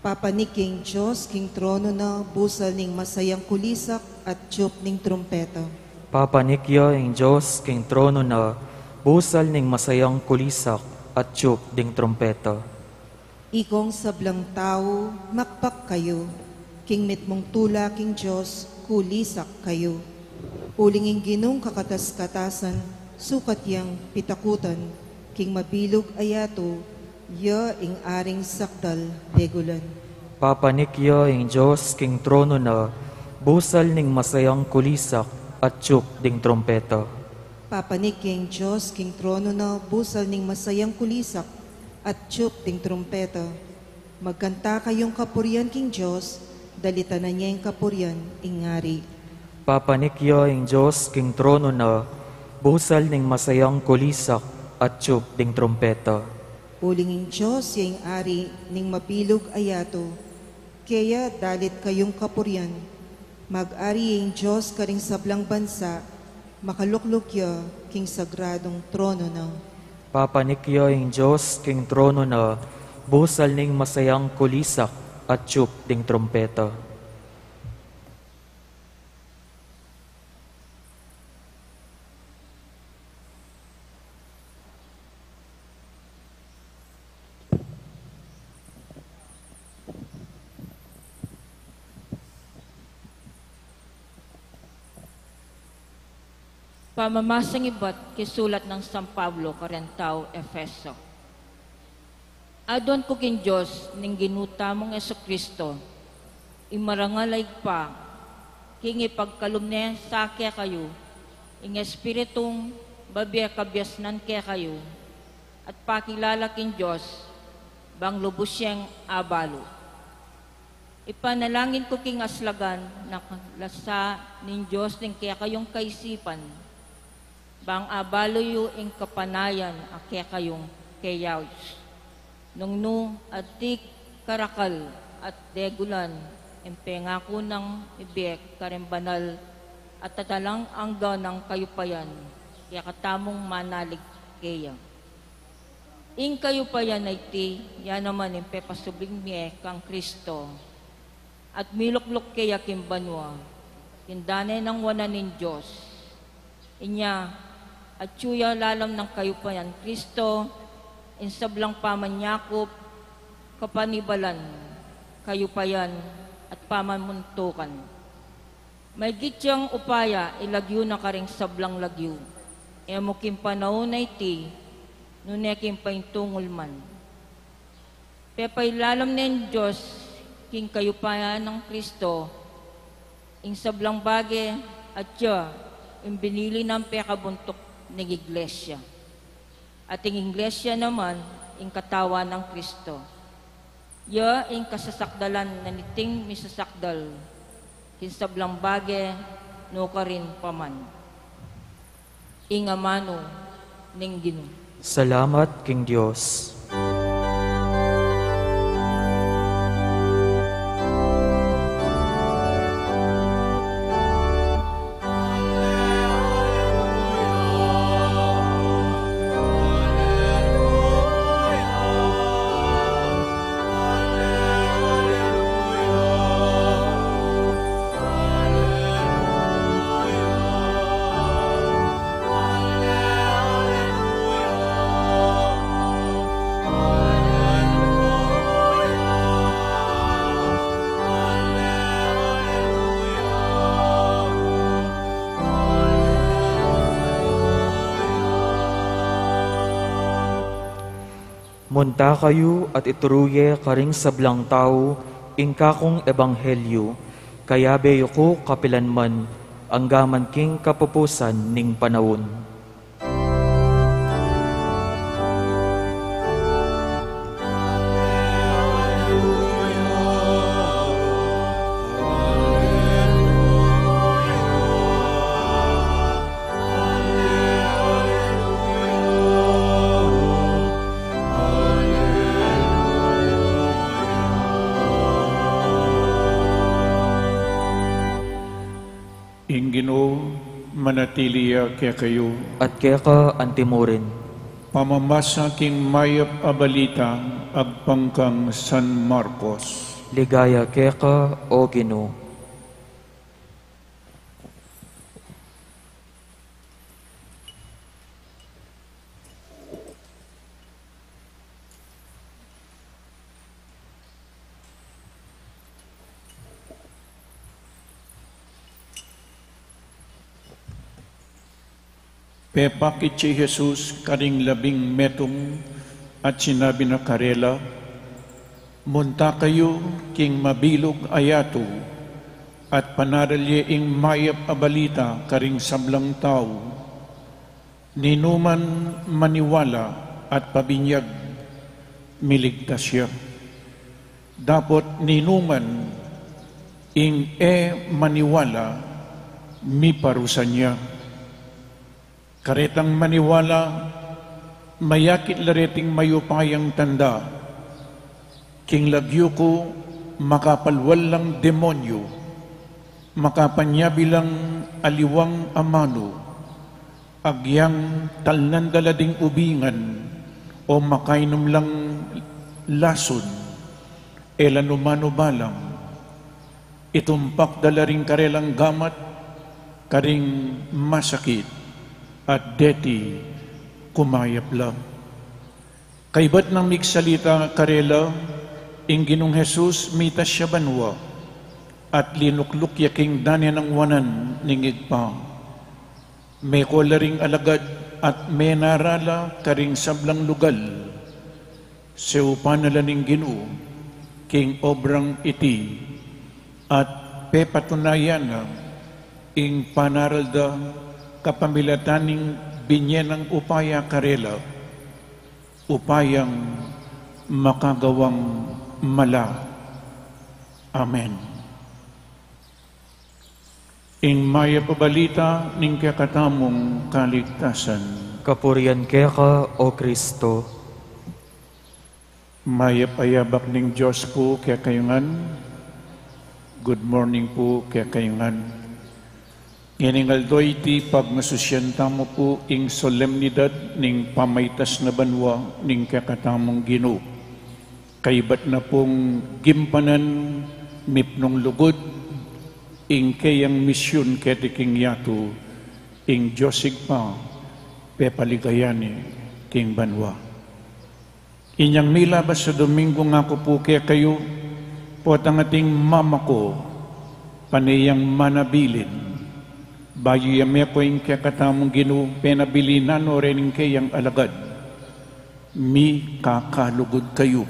Papanik ya ing Dios king trono na, busal ning masayang kulisak at tiup ning trumpeta. Papanik ya ing Dios king trono na, busal ning masayang kulisak at tiup ding trumpeta. Ikong sablang tau, makpak kayu, king mitmung tula king Dios, kulisak kayu. Uling ing Ginung kakatas-katasan, sukat yang pitakutan, king mabilug a yatu, ya ing aring sakdal begulan. Papanik ya ing Dios king trono na, busal ning masayang kulisak atyup ding trumpeta. Papanik ya ing Dios king trono na, busal ning masayang kulisak, atyup ding trumpeta. Magkanta kayung kapurian king Dios, dalitanan ye ing kapurian ing Ari. Papanik ya ing Dios king trono na, busal ning masayang kulisak, atyup ding trumpeta. Uling ing Dios ya ing Ari ning mabilug a yatu. Kaya dalit kayung kapurian. Mag-ari ya ing Dios karing sablang bansa, makalukluk ya king sagradung trono na. Papanik ya ing Dios king trono na, busal ning masayang kulisak, atyup ding trumpeta. Pamamasang ibat king sulat nang San Pablo karing taga Efeso. Aduan ku king Dios ning Ginu tamung Jesucristo, ing marangal a Ibpa, king ipagkalub ne sa kekayu ing Espiritung babie kabiasnan kekayu, at pakilala king Dios bang lubus yeng abalu. Ipanalangin ku king aslagan na lasa ning Dios ning kekayung kaisipan, bang abalu yu ing kapanayan a kekayung keyayus. Nung nu ating karakal at degulan ing pengaku nang ibie karing banal at atalang angga nang kayupayan kekatamung manalig keya. Ing kayupayan a iti, ya naman ing pepasubling mie kang Kristo, at milukluk keya king banua, king dane nang wanan ning Dios. Inya, atyu ya lalam nang kayupayan Kristo, ing sablang pamanyakup, kapanibalan, kayupayan, at pamamuntukan. Maigit yang upaya ilagyu na karing sablang lagyu, e mu king panaun a iti, nune king paintungul man. Pepailalam ne ning Dios king kayupayan nang Kristo ing sablang bage, atya ing binili nang pekabuntuk ning Iglesia. At ing Iglesia naman ing katawan nang Kristo. Ya ing kasasakdalan na niting misasakdal king sablang bage nukarin pa man. Ing amanu ning Ginu. Salamat king Dios. Munta kayu at ituru ye karing sablang tau ing kakung ebanghelyu, kayabe yu ku kapilan man, angga man king kapupusan ning panaun. Ing Ginu manatili ya kekayu. At keka antimurin. Pamamasa king mayap a balita agpang kang San Marcos. Ligaya keka, O Ginu. Pepakit ya i Jesus karing labing metung at sinabi na karela, "Munta kayu king mabilug a yatu, at panaral ye ing mayap a balita karing sablang tau. Ninuman maniwala at pabinyag, miligtas ya. Dapot ninuman ing e maniwala, miparusa ya. Karetang maniwala, mayakit la reting mayupayang tanda. King lagyu ku, makapalwal lang demonyu, makapanyabi lang aliwang amanu, agyang talnan da la ding ubingan, o makainum lang lasun, e la numanu balang. Itumpak da la ring karelang gamat karing masakit, at deti kumayap la. Kaybat nang migsalita karela, ing Ginung Jesus mitas ya banua, at linukluk ya king dane nang wanan ning Ibpa. Meko la ring alagad at menara la karing sablang lugal. Seupan na la ning Ginu king obrang iti, at pepatunayan na ing panaral da kapamilatan ning binye nang upaya karela, upayang makagawang mala. Amen. Ing mayap a balita ning kekatamung kaligtasan. Kapurian keka, O Kristo. Mayap a yabak ning Dios pu kekayu ngan. Good morning pu kekayu ngan. Ngening aldo iti pagmasusyan tamu pu ing solemnidad ning pamaitas na banua ning kekatamung Ginu. Kaybat na pung gimpanan mipnung lugud ing keyang misyun keti king yatu, ing Dios Ibpa pepaligayan ne king banua. Inyang milabas a Domingo ngaku pu kekayu, potang ating mamako, pane yang manabilin. Bayu ya meko ing kekatamung Ginu, penabilinan no rening keyang alagad. Mikakalugud kayu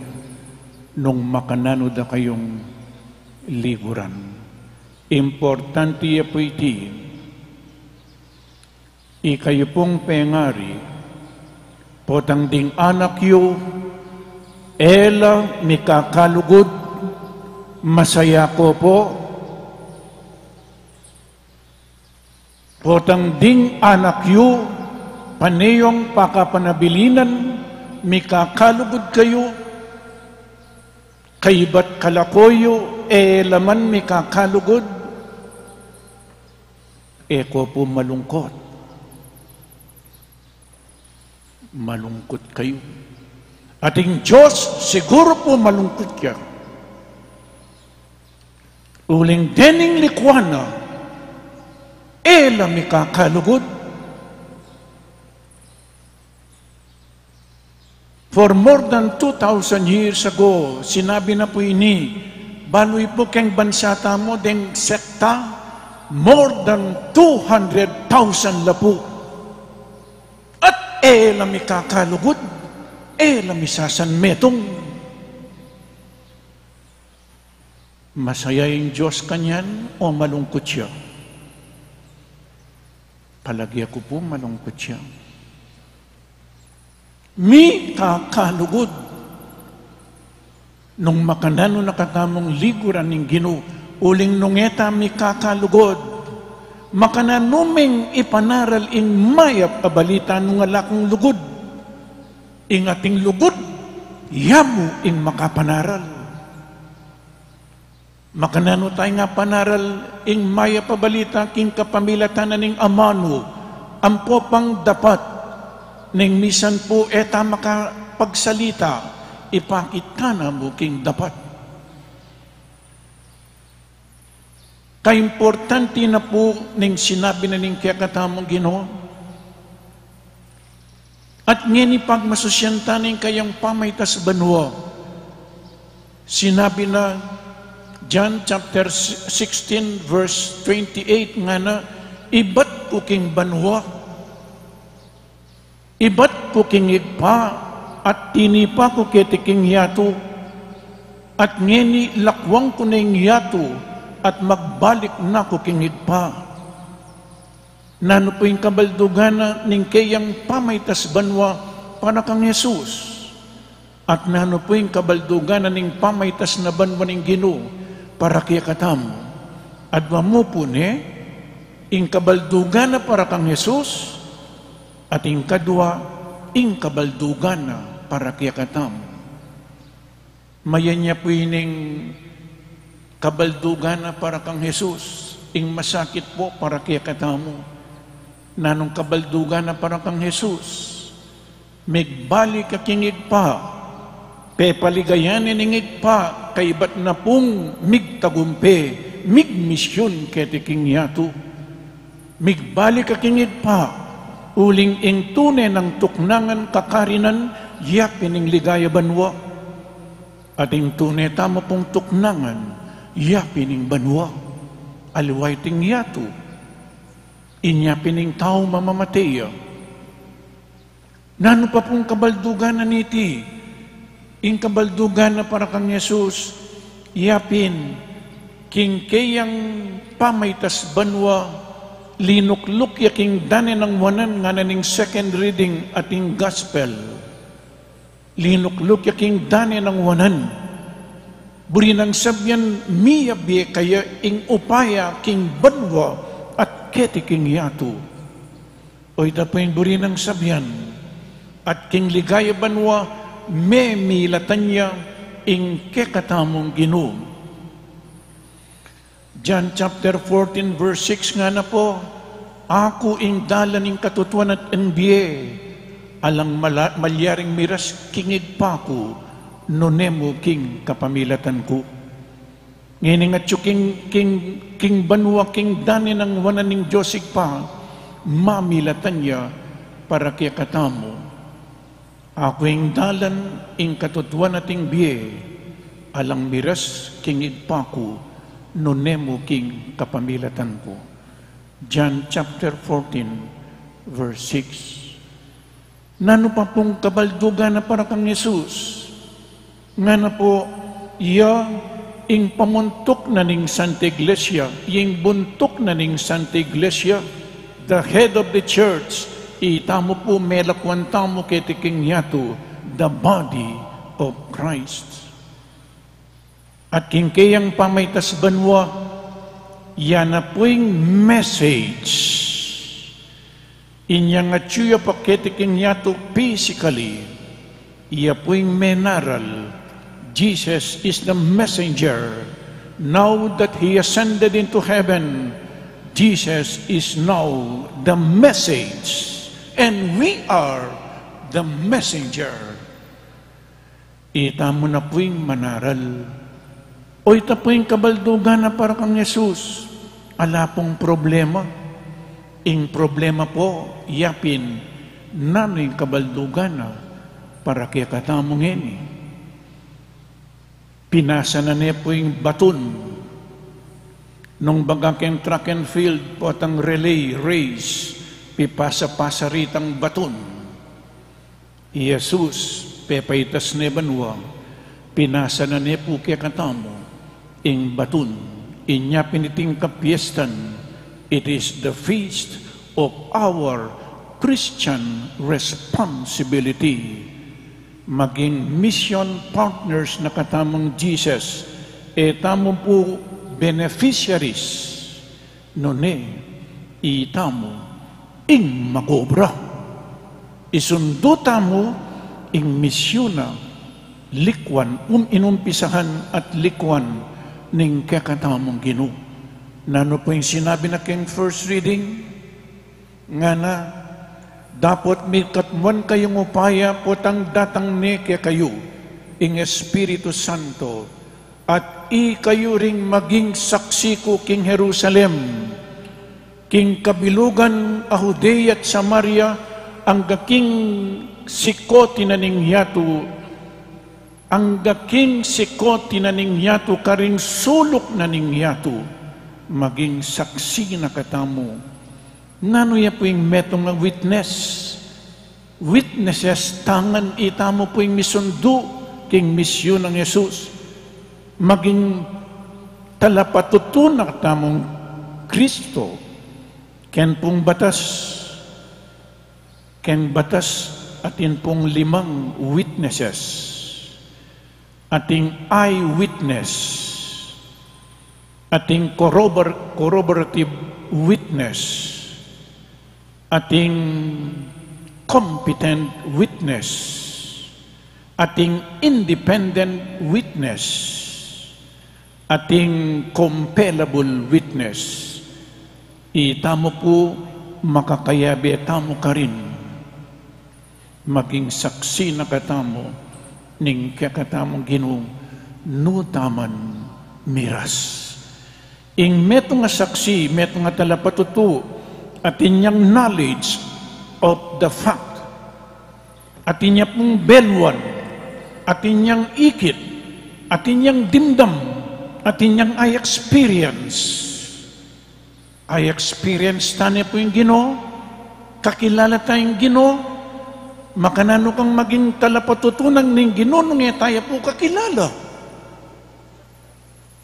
nung makananu da kayung liguran. Importante ya pu iti. Ikayu pung pengari, potang ding anak yu e la mikakalugud, masaya ko pu. Potang ding anak yu, pane yung pakapanabilinan, mikakalugud kayu, kaybat kalako yu e la man mikakalugud, e ko pu malungkot. Malungkut kayu. Ating Dios siguru pu malungkut ya. Uling dening likuan na, e la mikakalugud. For more than two thousand years ago, sinabi na pu ini, balu yu pu keng bansa tamu, deng sekta, more than two hundred thousand la pu. At e la mikakalugud, e la misasanmetung. Masaya ing Dios kanyan o malungkut ya? Palage ku pu malungkut ya. Mikakalugud. Nung makananu na katamung liguran ning Ginu, uling nung e ta mikakalugud, makananu meng ipanaral ing mayap a balita nung ala kung lugud? Ing ating lugud, yamu ing makapanaral. Makananu taya panaral ing mayap a balita king kapamilatan na ning amanu, ampo pang dapat, neng misan pu e ta makapagsalita, ipakit ta na mu king dapat. Kaimportante na pu ning sinabi na ning kekatamung Ginu. At ngeni pagmasusyan ta ning kayang pamaitas banua. Sinabi na, John chapter sixteen verse twenty-eight, ngana, ibat ku king banua, ibat ku king Ibpa, at tinipa ku keti king yatu. At ngeni lakuan ku na ing yatu, at magbalik na ku king Ibpa. Nanu pu ing kabaldugan na ning keyang pamaitas banua para kang Jesus? At nanu pu ing kabaldugan na ning pamaitas na banua ning Ginu para kekatamu? Adwa mu pu ne, ing kabaldugan na para kang Jesus, at ing kadua, ing kabaldugan na para kekatamu. Mayan ya pu ining kabaldugan na para kang Jesus, ing masakit pu para kekatamu. Nanung kabaldugan na para kang Jesus? Migbalik ka king Ibpa. Pepaligayan ne ning Ibpa, kaybat na pung migtagumpe, migmisyun keti king yatu. Migbalik ka king Ibpa, uling ing tune nang tuknangan kakarinan, ya pin ing ligaya banua. At ing tune tamu pung tuknangan, ya pin ing banua. Aliwa iting yatu. Inya pin ing tau mamamate ya. Nanu pa pung kabaldugan na niti? Ing kabaldugan na para kang Jesus, ya pin, king keyang pamaitas banua, linukluk ya king dane nang wanan, ngana ning second reading at ing gospel. Linukluk ya king dane nang wanan. Buri nang sabian, miyabie kaya ing upaya king banua at keti king yatu? Oyta pu ing buri nang sabian, at king ligaya banua, memilatan ya ing kekatamung Ginu. John chapter fourteen, verse six, ngana pu, "Aku ing dalan, ing katutuan at ing bie. Alang mala-, malyaring miras king Ibpa ku, nune mu king kapamilatan ku." Ngeni ngan atyu king, king, king banua, king dane nang wanan ning Dios Ibpa, mamilatan ya para kekatamu. "Aku ing dalan, ing katutuan at ing bie, alang miras king Ibpa ku, nune mu king kapamilatan ku." John chapter fourteen, verse six. Nanu pa pung kabaldugan na para kang Jesus? Ngana pu, iya ing pamuntuk na ning Santa Iglesia, ing buntuk na ning Santa Iglesia, the head of the church, itamu pu, melakuan tamu keti king yatu, the body of Christ. At king keyang pamaitas banua, ya na pu ing message. Inyang atyu ya pa keti king yatu physically, iya pu ing menaral. Jesus is the messenger. Now that he ascended into heaven, Jesus is now the message, and we are the messenger. Itamu na pu ing manaral. Oyta pu ing kabaldugan na para kang Jesus? Ala pung problema. Ing problema pu, ya pin, nanu ing kabaldugan na para kekatamu ngeni? Pinasa na ne pu ing batun. Nung baga keng track and field, potang relay race, pipasa-pasa ritang batun. I Jesus, pepaitas ne banua, pinasa na ne pu kekatamu ing batun. Inya pin iting kapiestan, it is the feast of our Christian responsibility. Maging mission partners na katamung Jesus, e tamu pu beneficiaries. Nune, itamu ing mag-obra. Isundu tamu ing misyun na likuan, um, inumpisahan at likuan ning kekatamung Ginu. Nanu pu ing sinabi na keng first reading? Ngana, dapot mikatmuan kayung upaya potang datang ne kekayu ing Espiritu Santo, at ikayu ring maging saksi ku king Jerusalem, king kabilugan a Judea at Samaria, angga king sikut na ning yatu, angga king sikut na ning yatu, karing suluk na ning yatu, maging saksi na katamu. Nanu ya pu ing metung a witness? Witnesses tang itamu pu ing misundu king misyun nang Jesus. Maging talapatutunan tamung Kristo, keng pung batas, keng batas atin pung limang witnesses, ating eyewitness, ating corrobor-, corroborative witness, ating competent witness, ating independent witness, ating compellable witness. Itamu pu, makakayabe tamu karin maging saksi na katamu ning kekatamung Ginu, nu taman miras. Ing metung a saksi, metung a talapatutu, atin yang knowledge of the fact, atin ya pung beluan, atin yang ikit, atin yang dimdam, atin yang eye experience. Eye experience ta ne pu ing Ginu, kakilala ta ing Ginu, makananu kang maging talapatutunan ning Ginu nung e ta ya pu kakilala?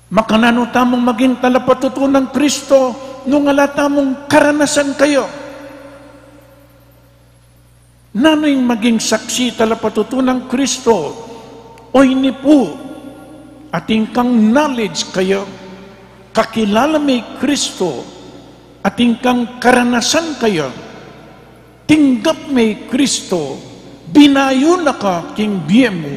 Makananu tamung maging talapatutunan Kristo nung ala tamung karanasan kaya? Nanu ing maging saksi talapatutunan Kristo? Oyni pu, atin kang knowledge kaya, kakilala me i Kristo, atin kang karanasan kaya, tinggap me i Kristo, binayu na ka king bie mu.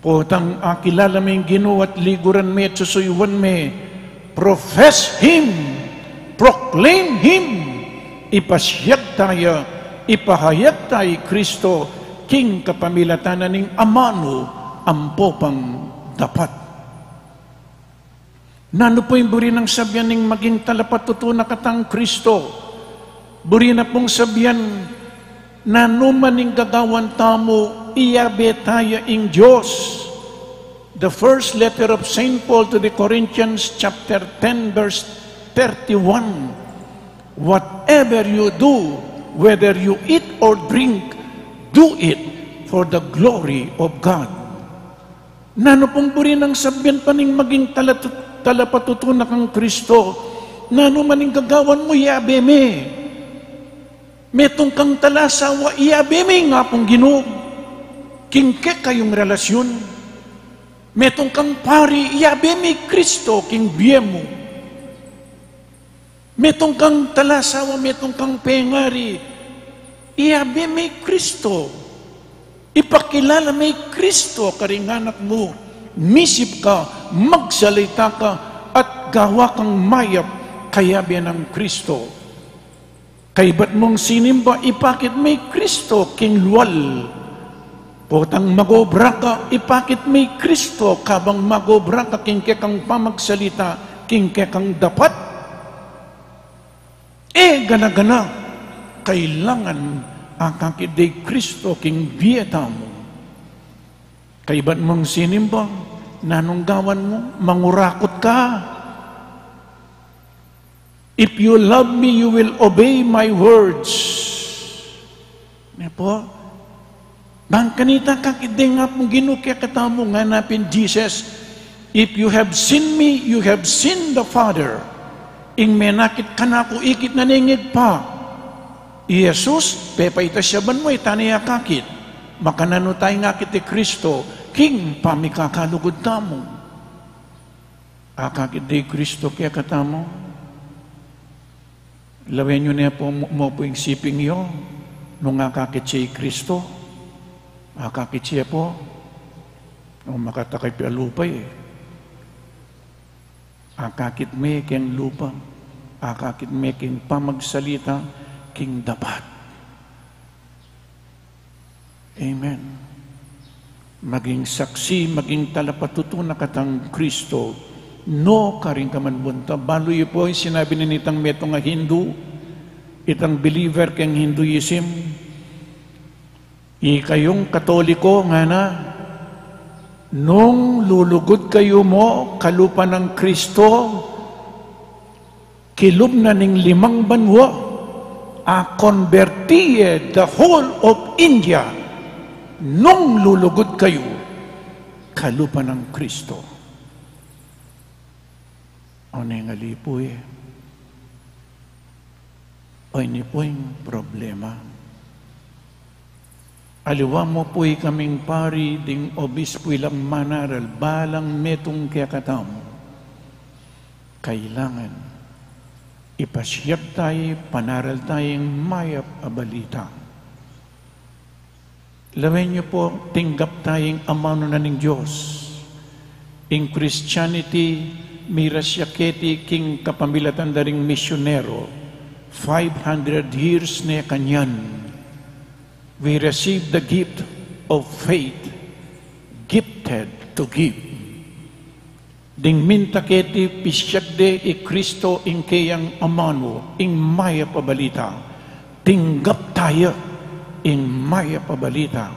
Potang akilala me ing Ginu at liguran me at susuyuan me, profess Him, proclaim Him, ipasiag ta ya, ipahayag ta i Kristo, king kapamilatan na ning Ama nu, ampo pang dapat. Nanu pu ing buri nang sabian ning maging talapatutunan katang Kristo? Buri na pung sabian, nanu man ing gagawan tamu, iyabe ta ya ing Dios. The first letter of Saint Paul to the Corinthians, chapter ten, verse thirty-one. Whatever you do, whether you eat or drink, do it for the glory of God. Nanu pung buri nang sabian pa ning maging talatu-, talapatutunan kang Kristo? Nanu man ing gagawan mu, iyabe me. Metung kang talasawa, iyabe me ing Apung Ginu, king kekayung relasyun. Metung kang pari, iyabe me i Kristo king bie mu. Metung kang talasawa, metung kang pengari, iyabe me i Kristo. Ipakilala me i Kristo karing anak mu. Misip ka, magsalita ka, at gawa kang mayap, kayabe nang Kristo. Kaybat mung sinimba, ipakit me i Kristo king lual. Potang mag-obra ka, ipakit me i Kristo kabang mag-obra ka king kekang pamagsalita, king kekang dapat. E gana-gana, kailangan akakit de i Kristo king bie tamu. Kaybat mung sinimba, nanung gawan mu? Mangurakut ka? "If you love me, you will obey my words." Ne pu? Bang kanita, akakit de ing Apung Ginu kekatamu, ngana pin Jesus, "If you have seen me, you have seen the Father." Ing menakit kanaku, ikit na ne ing Ibpa. I Jesus, pepaitas ya ban mu, e ta ne akakit. Makananu ta ing akit i Kristo? King pamikakalugud tamu. Akakit de i Kristo kekatamu? Lawen yu ne pu, mo pu ing siping yu, nung akakit ye i Kristo? Akakit ye pu? O, makatakip ya lupa e. Akakit me keng lupa, akakit me keng pamagsalita, keng dapat. Amen. Maging saksi, maging talapatutunan katang Kristo, no karin ka man bunta. Balu yu pu ing sinabi na nitang metung a Hindu, itang believer keng Hinduism, "Ikayung Katoliko," ngana, "nung lulugud kayu mu kalupa nang Kristo, kilub na ning limang banua, akonberti ye the whole of India, nung lulugud kayu kalupa nang Kristo." O, ningali pu e. O, ini pu ing problema. Aliwa mu pu ikaming pari ding obispu ilang manaral, balang metung kekatamu. Kailangan ipasiag tayu, panaral tayu ing mayap a balita. Lawen yu pu, tinggap tayu ing amanu na ning Dios. Ing Christianity, miras ya keti king kapamilatan da ring misyonero. Five hundred years ne kanyan. We receive the gift of faith, gifted to give. Ding minta keti, pisiag de i Kristo ing keyang amanu, ing mayap a balita. Tinggap taya ing mayap a balita.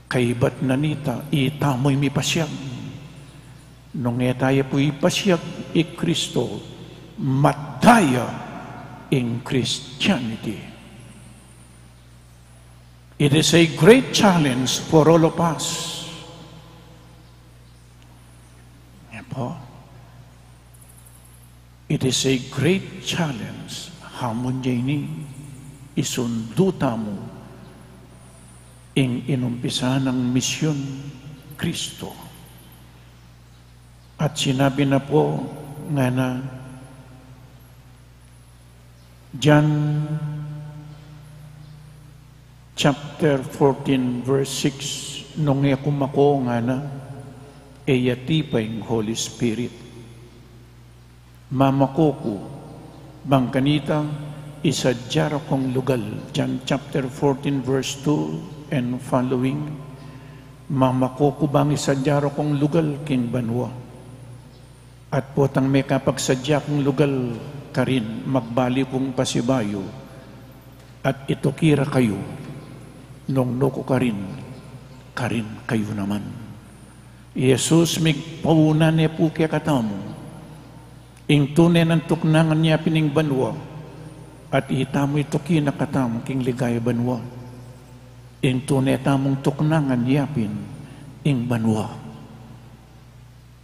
Kaybat na nita, itamu ing mipasiag. Nung e taya pu ipasiag i Kristo, mataya ing Christianity. It is a great challenge for all of us. Yan po. It is a great challenge. Hamun ya ini, isundu tamu ing inumpisan nang misyun Kristo. At sinabi na pu, ngana, John chapter fourteen, verse six, nung e ku mako, ngana, e ya tipa ing Holy Spirit. Mamako ku, bang kanita, isadya ra kung lugal. John chapter fourteen, verse two and following. Mamako ku bang isadya ra kung lugal king banua. At potang mekapagsadya kung lugal karin, magbalik kung pasibayu, at ituki ra kayu, nung nu ku karin, karin kayu naman. I Jesus migpauna ne pu kekatamu, ing tune nang tuknangan ya pin ing banua, at itamu ituki na katamu king ligaya banua. Ing tune tamung tuknangan ya pin ing banua.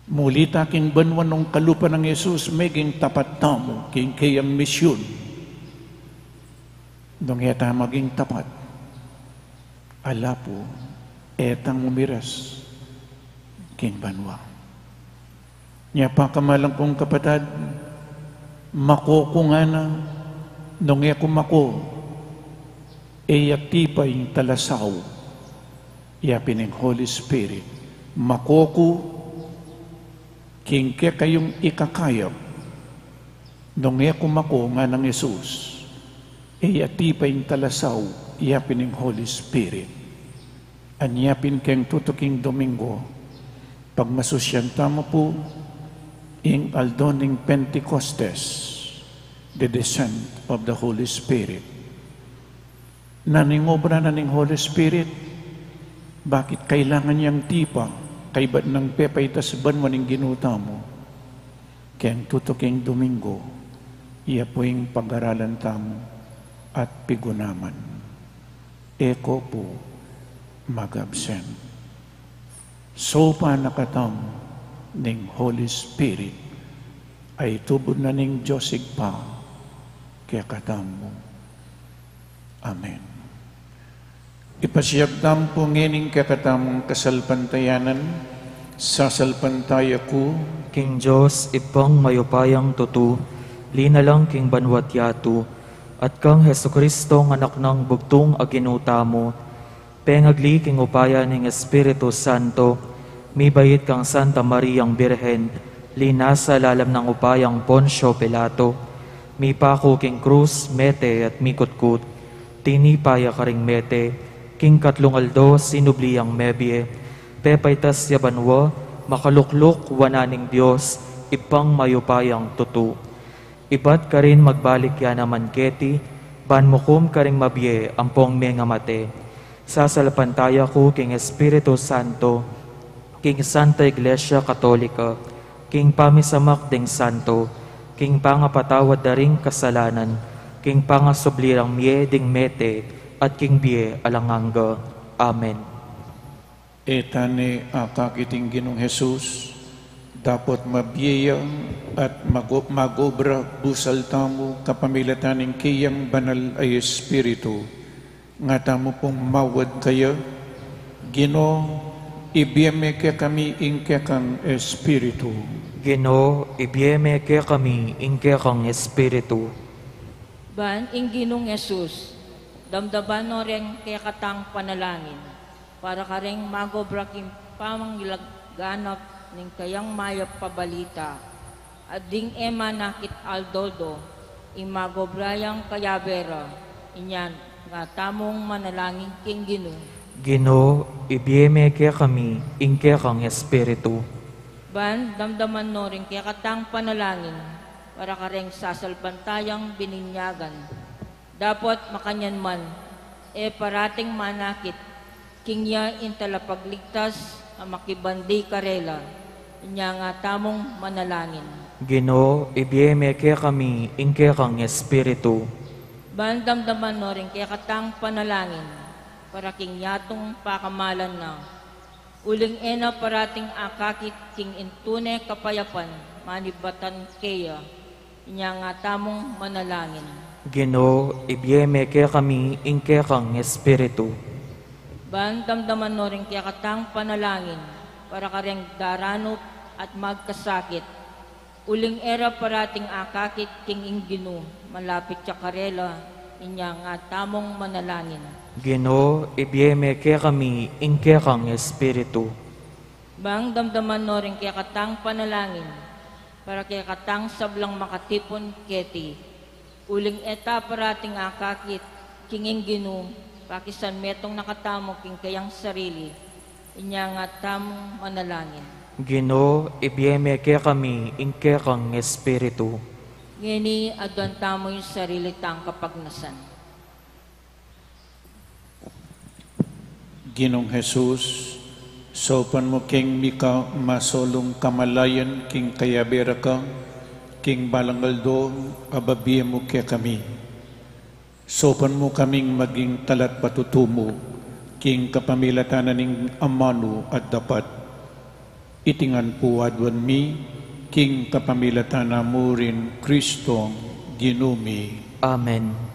Muli ta king banua nung kalupa nang Jesus, meging tapat tamu king keyang misyun. Nung e ta maging tapat, ala pu, e tang umiras king banua. Nya pakamalan kung kapatad, mako ku ngana, nung e ku mako, e ya tipa ing talasau, ya pin ing Holy Spirit. Mako ku king kekayung ikakayap, nung e ku mako, nganang Jesus, e ya tipa ing talasau, ya pin ing Holy Spirit. Anya pin keng tutuking Domingo, pagmasusyan tamu pu ing aldo ning Pentecostes, the descent of the Holy Spirit. Nanu ing obra na ning Holy Spirit? Bakit kailangan yang tipa, kaybat nang pepaitas banua ning Ginu tamu? Keng tutuking Domingo, iya pu ing pag-aralan tamu at pigunaman. E ko pu mag-absent. Saupan na katamu ning Holy Spirit, a itubud na ning Dios Ibpa kekatamu. Amen. Ipasiag tamu pu ngening kekatamung kasalpantayanan. Sasalpantaya ku king Dios Ibpang mayupayang tutu, linalang king banua't yatu, at kang Jesucristo, Anak nang bugtung a Ginu tamu, pengagli king upaya ning Espiritu Santo, mibait kang Santa Mariang Birhen, linasa lalam nang upayang Poncio Pilato, mipaku king krus, mete at mikutkut, tinipa ya karing mete, king katlung aldo sinubli yang mebie, pepaitas ya banua, makalukluk wanan ning Dios Ibpang mayupayang tutu. Ibat karin magbalik ya naman keti, ban mukum karing mabie ampong mengamate. Sasalpantaya ku king Espiritu Santo, king Santa Iglesia Katolika, king pamisamak ding santo, king pangapatawad da ring kasalanan, king pangasubli rang mie ding mete, at king bie alang angga. Amen. E ta ne akakit ing Ginung Jesus, Dapot mabie ya at mago-, magobra busal tamu kapamilatan ning kayang banal a Espiritu. Nga tamu pung mawad kaya, Ginu, ibie me kekami ing kekang Espiritu. Ginu, ibie me kekami ing kekang Espiritu. Ban ing Ginung Jesus, damdaman no reng kekatang panalangin, para kareng magobra king pamangilaganap ning kayang mayap a balita, at ding e manakit aldo-aldo, ing magobra yang kayabe ra, inya nga tamung manalangin king Ginu. Ginu, ibie me kekami ing kekang Espiritu. Ban damdaman no ring kekatang panalangin, para kareng sasalpantayang bininyagan. Dapot makanyan man, e parating manakit king ya ing talapagligtas a makibandi karela, inya nga tamung manalangin. Ginu, ibie me kekami ing kekang Espiritu. Ban damdaman no ring kekatang panalangin, para king yatung pakamalan na, uling e na parating akakit king intune kapayapan manibatan keya, inya nga tamung manalangin. Ginu, ibie me kekami ing kekang Espiritu. Ban damdaman no ring kekatang panalangin, para kareng daranup at magkasakit, uling e ra parating akakit king ing Ginu, malapit ya karela, inya nga tamung manalangin. Ginu, ibie me kekami ing kekang Espiritu. Ban damdaman no ring kekatang panalangin, para kekatang sablang makatipun keti, uling e ta parating akakit king ing Ginu, pakisan metung na katamu king kayang sarili, inya nga tamung manalangin. Ginu, ibie me kekami ing kekang Espiritu. Ngeni aduan tamu ing sarili tang kapagnasan. Ginung Jesus, saupan mu keng mika masolung kamalayan king kayabe ra ka, king balang aldo a babie mu kekami. Saupan mu kaming maging talatpatutu mu king kapamilatan na ning amanu a dapat. Iti ngan pu aduan mi, king kapamilatan na mu ring Kristong Ginu mi. Amen.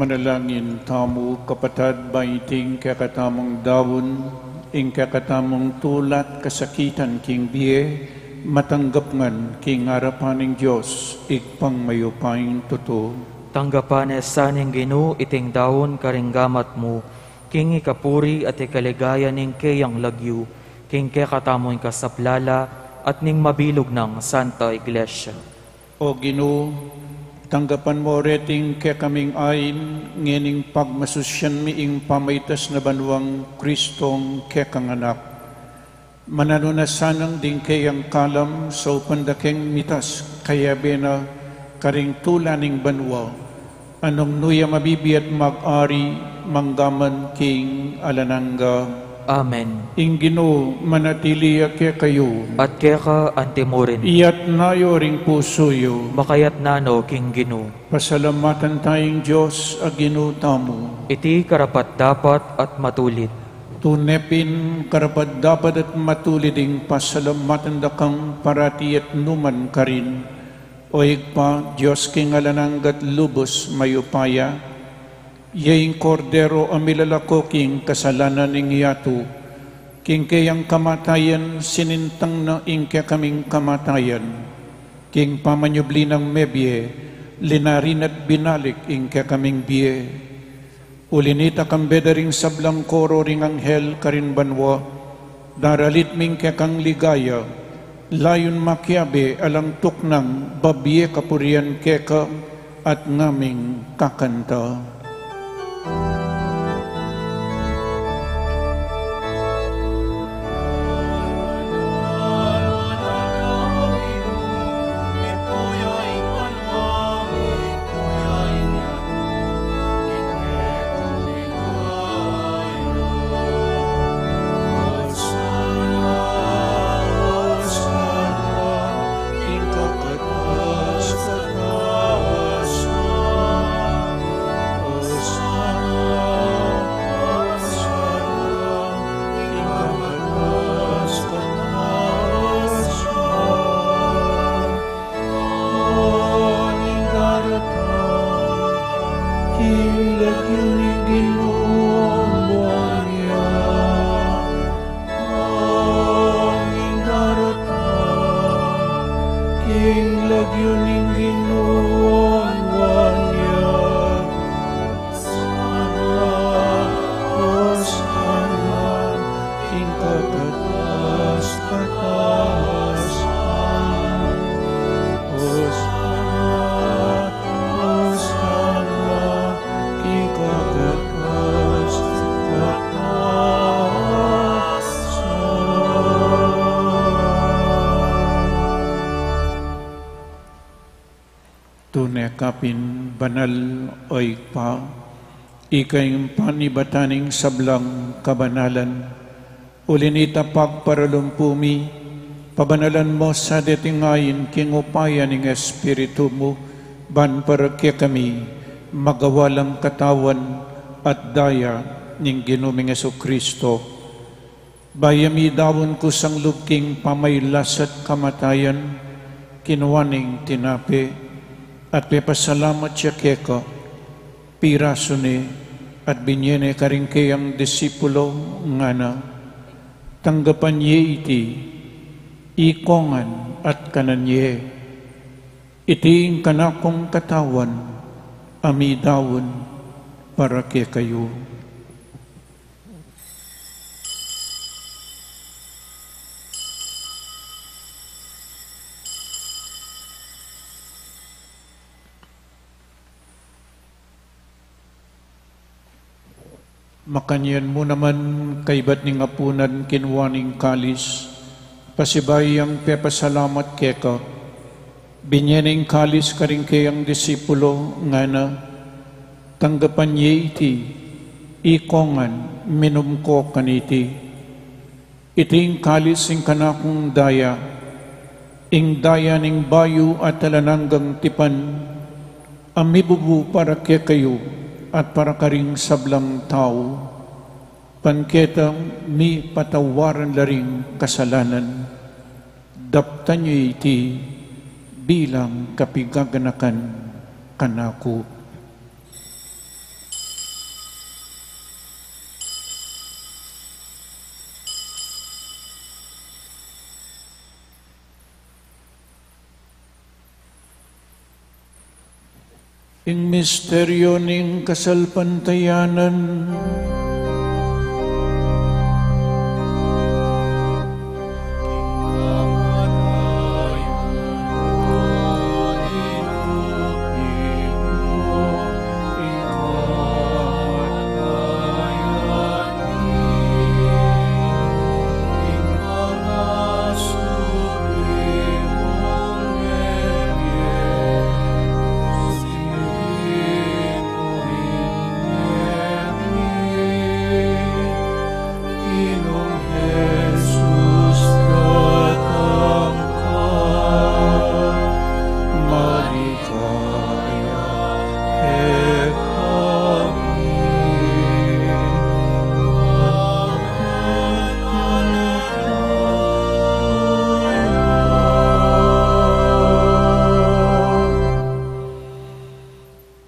Manalangin tamu, kapatad, ba iting kekatamung daun, ing kekatamung tula't kasakitan king bie, matanggap ngan king arapan ning Dios, Ibpang mayupayang tutu. Tanggapan na sa ning Ginu iting daun karing gamat mu, king ikapuri at ikaligaya ning keyang lagyu, king kekatamung kasaplalan at ning mabilug nang Santa Iglesia. O Ginu, tanggapan mu reting kekaming ain, ngening pagmasusyan mi ing pamaitas na banuang Kristong kekang Anak. Mananu na sanang ding keyang kalam, saupan da keng mitas kayabe na karing tula ning banua, a nung nu ya mabibie at mag-ari, mangga man king alang angga. Amen. Ing Ginu manatili ya kekayu. At keka antimurin. Iyatas yu ring pusu yu. Makayatas no king Ginu. Pasalamatan taya ing Dios a Ginu tamu. Iti karapat-dapat at matulid. Tune pin karapat-dapat at matulid ing pasalamatan da kang parati at nukarin man, O Ibpa, Dios king alang angga't lubus mayupaya. Ya ing Kordero a milalako king kasalanan ning yatu, king keyang kamatayan sinintang na ing kekaming kamatayan, king pamanyubli nang mebie, linari na't binalik ing kekaming bie. Uli na nita, kambe da ring sablang koro ring anghel karin banua, daralit mi ing kekang ligaya, layun makiabe alang tuknang babie kapurian keka at ngaming kakanta. King lagyu ning Ginu, ing banua nia. King lagyu ning Ginu, ing banua nia. King lagyu ning Ginu, ing banua nia. Hosana, hosana, king kakatas-katasan. Hosana, hosana, king kakatas-katasan. Tune ka pin banal, O Ibpa, ika ing panibatan ning sablang kabanalan. Uli na nita, pagparalumpu mi, pabanalan mu sa deting ain king upaya ning Espiritu mu, ban para kekami magawa lang katawan at daya ning Ginu ming Jesucristo. Bayu ya midaun kusang lub king pamailas at kamatayan, kinua neng tinape, at pepasalamat ya keka, pirasu ne, at binie ne karing keyang disipulo, ngana: Tanggapan ye iti, ikongan at kanan ye. Iti ing kanakung katawan, a midaun para kekayu. Makanyan mu naman, kaibat ning apunan, kinua ne ing kalis, pasibayu yang pepasalamat keka, binie ne ing kalis karing keyang disipulo, ngana: Tanggapan ye iti, ikongan, minum ko kaniti. Iti ing kalis ning kanakung daya, ing daya ning bayu at alang anggang tipan, a mibubu para kekayu at para karing sablang tau, ban keta mipatawaran la ring kasalanan. Daptan ye iti bilang kapigaganakan kanaku. Ing misteryo ning kasalpantayanan.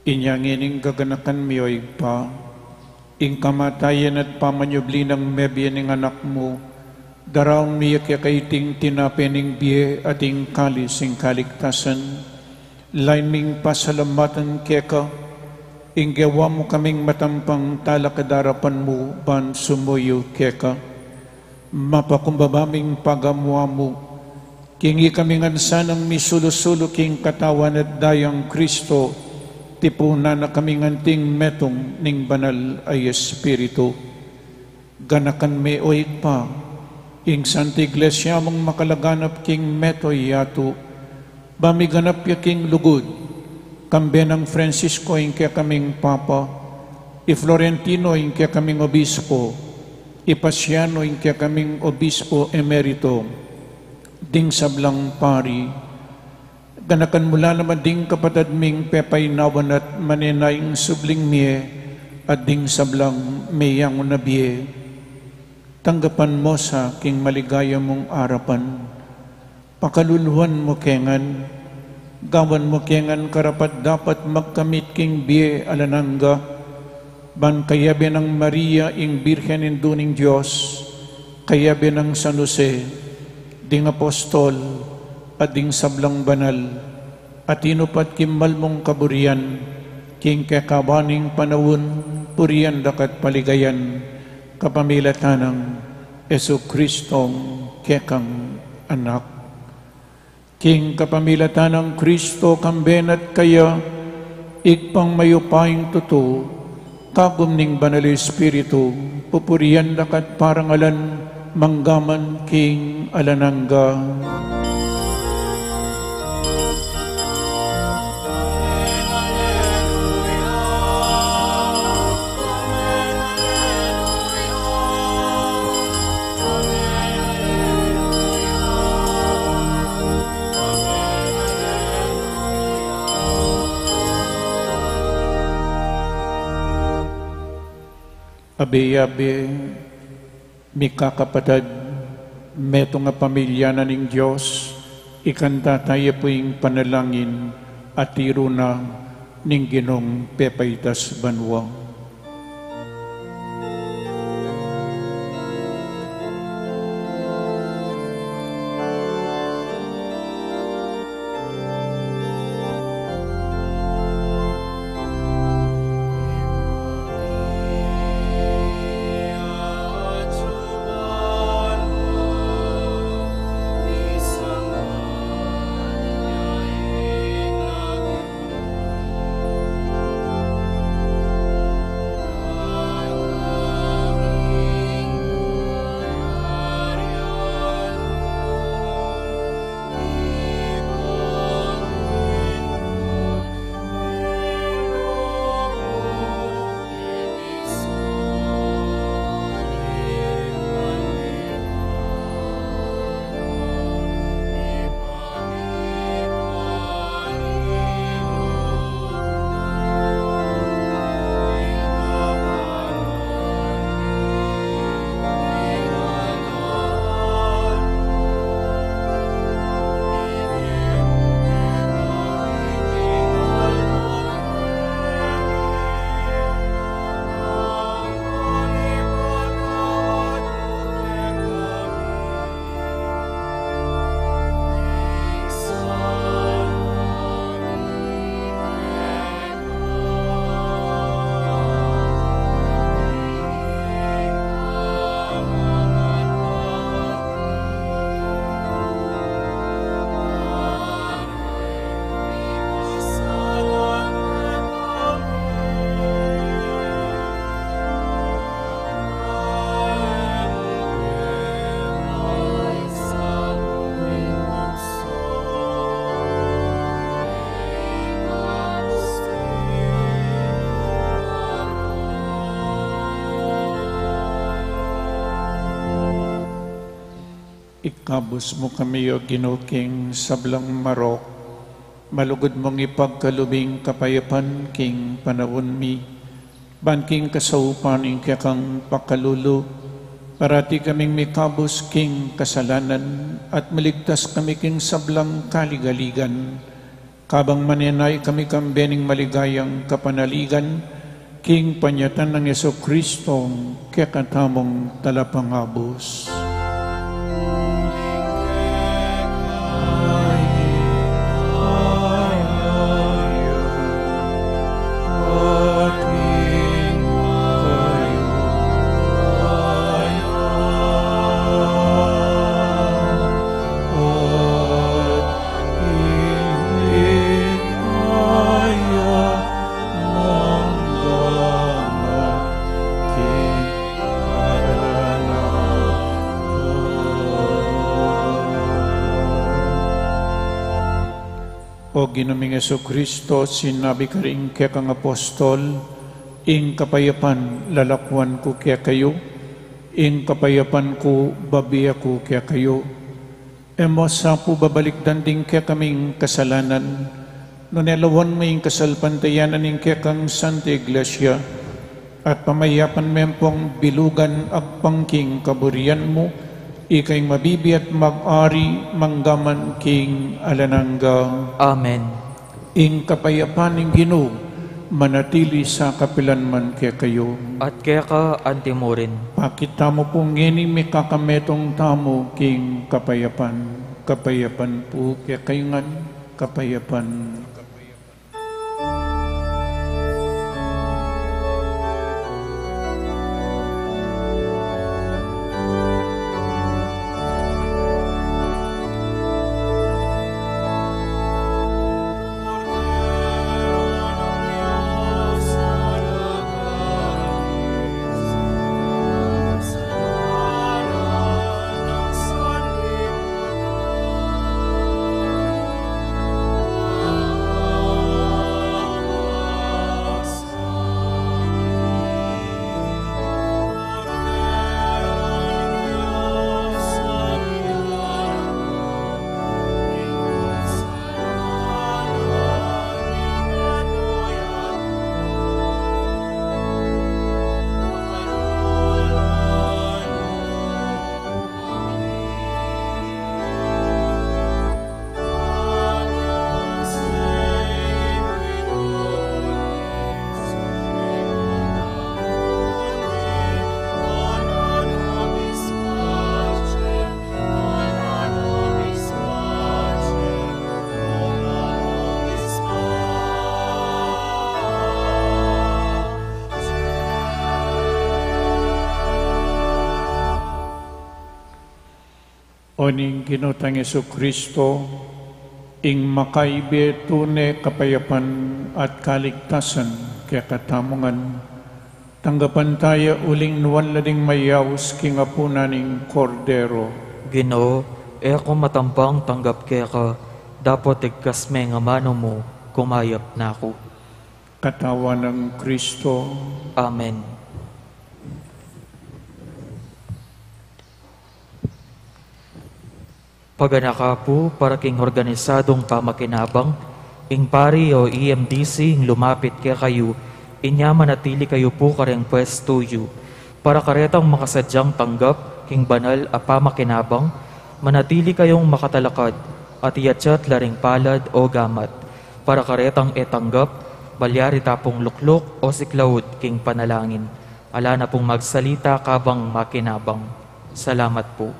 Inya ngeni, gaganakan mi, o Ibpa, ing kamatayan at pamanyubli nang mebie ning Anak mu, daraun mi keka iting tinape ning bie at ing kalis ning kaligtasan. Lain ming pasalamatan keka ing gewa mu kaming matampang talakad king arapan mu ban sumuyu keka. Mapakumbaba ming pagamu-amu king ikami ngan sanang misulu-sulu king Katawan at Dayang Kristo, tipunan na kaming anting metung ning Banal a Espiritu. Ganakan me, o Ibpa, ing Santa Iglesia mung makalaganap king mabilug a yatu, ba miganap ya king lugud, kambe nang Francisco ing kekaming Papa, i Florentino ing kekaming Obispo, i Pasiano ing kekaming Obispo Emerito, ding sablang pari. Ganakan mu la naman ding kapatad ming pepaynawan at manenayang subling mie, at ding sablang meyangu na bie. Tanggapan mu sa king maligaya mung arapan. Pakaluluan mu ke ngan, gawan mu ke ngan karapat-dapat magkamit king bie alang angga, ban kayabe nang Maria ing Birhen Indu ning Dios, kayabe nang San Jose, ding apostol, at ding sablang banal a tinupat king mal mung kaburian, king kekaban ning panaun, purian da ka at paligayan, kapamilatan nang Jesucristong kekang Anak. King kapamilatan nang Kristo, kambe na at kaya, Ibpang mayupayang tutu, kagum ning Banal Espiritu, pupurian da ka at parangalan, mangga man king alang angga. Abe-abe, mikakapatad, metung a pamilya na ning Dios, ikanta taya pu ing panalangin a tiru na ning Ginung pepaitas banua. Ikabus mu kami, O Ginu, king sablang marok, malugud mung ipagkalub ing kapayapan king panaun mi, ban king kasaupan ning kekang pakalulu, parati kaming mikabus king kasalanan, at maligtas kami king sablang kaligaligan, kabang manenaya kami kambe ning maligayang kapanaligan, king panyatang nang Jesucristo, kekatamung Talapangabus. O Ginu ming Jesucristo, sinabi mu karing kekang apostol, ing kapayapan lalakuan ku kekayu, ing kapayapan ku bibie ku kekayu. E mu sa pu babalikdan ding kekaming kasalanan, nune lawan mu ing kasalpantayanan ning kekang Santa Iglesia, at pamayapan me pung bilugan agpang king kaburian mu, ika ing mabibie at mag-ari mangga man king alang angga. Amen. Ing kapayapan ning Ginu manatili sa kapilan man kekayu. At keka antimurin. Pakit tamu pu ngeni ing mikakametung tamu king kapayapan. Kapayapan pu kekayu ngan, kapayapan. O ning Ginu tang Jesucristo, ing makaibie tune kapayapan at kaligtasan kekatamu ngan, tanggapan taya uling nuan la ding mayaus king apunan ning Kordero. Ginu, e ku matampang tanggap keka, dapot igkas me ing amanu mu, kumayap na ku. Katawan nang Kristo. Amen. Paganaka pu para king organisadung pamakinabang, ing pari o E M D C ing lumapit kekayu, inya manatili kayu pu kareng pwestu yu. Para karetang makasadyang tanggap king banal a pamakinabang, manatili kayung makatalakad at iyatyat la ring palad o gamat. Para karetang e tanggap, malyari ta pung lukluk o siklaud king panalangin. Ala na pung magsalita kabang makinabang. Salamat pu.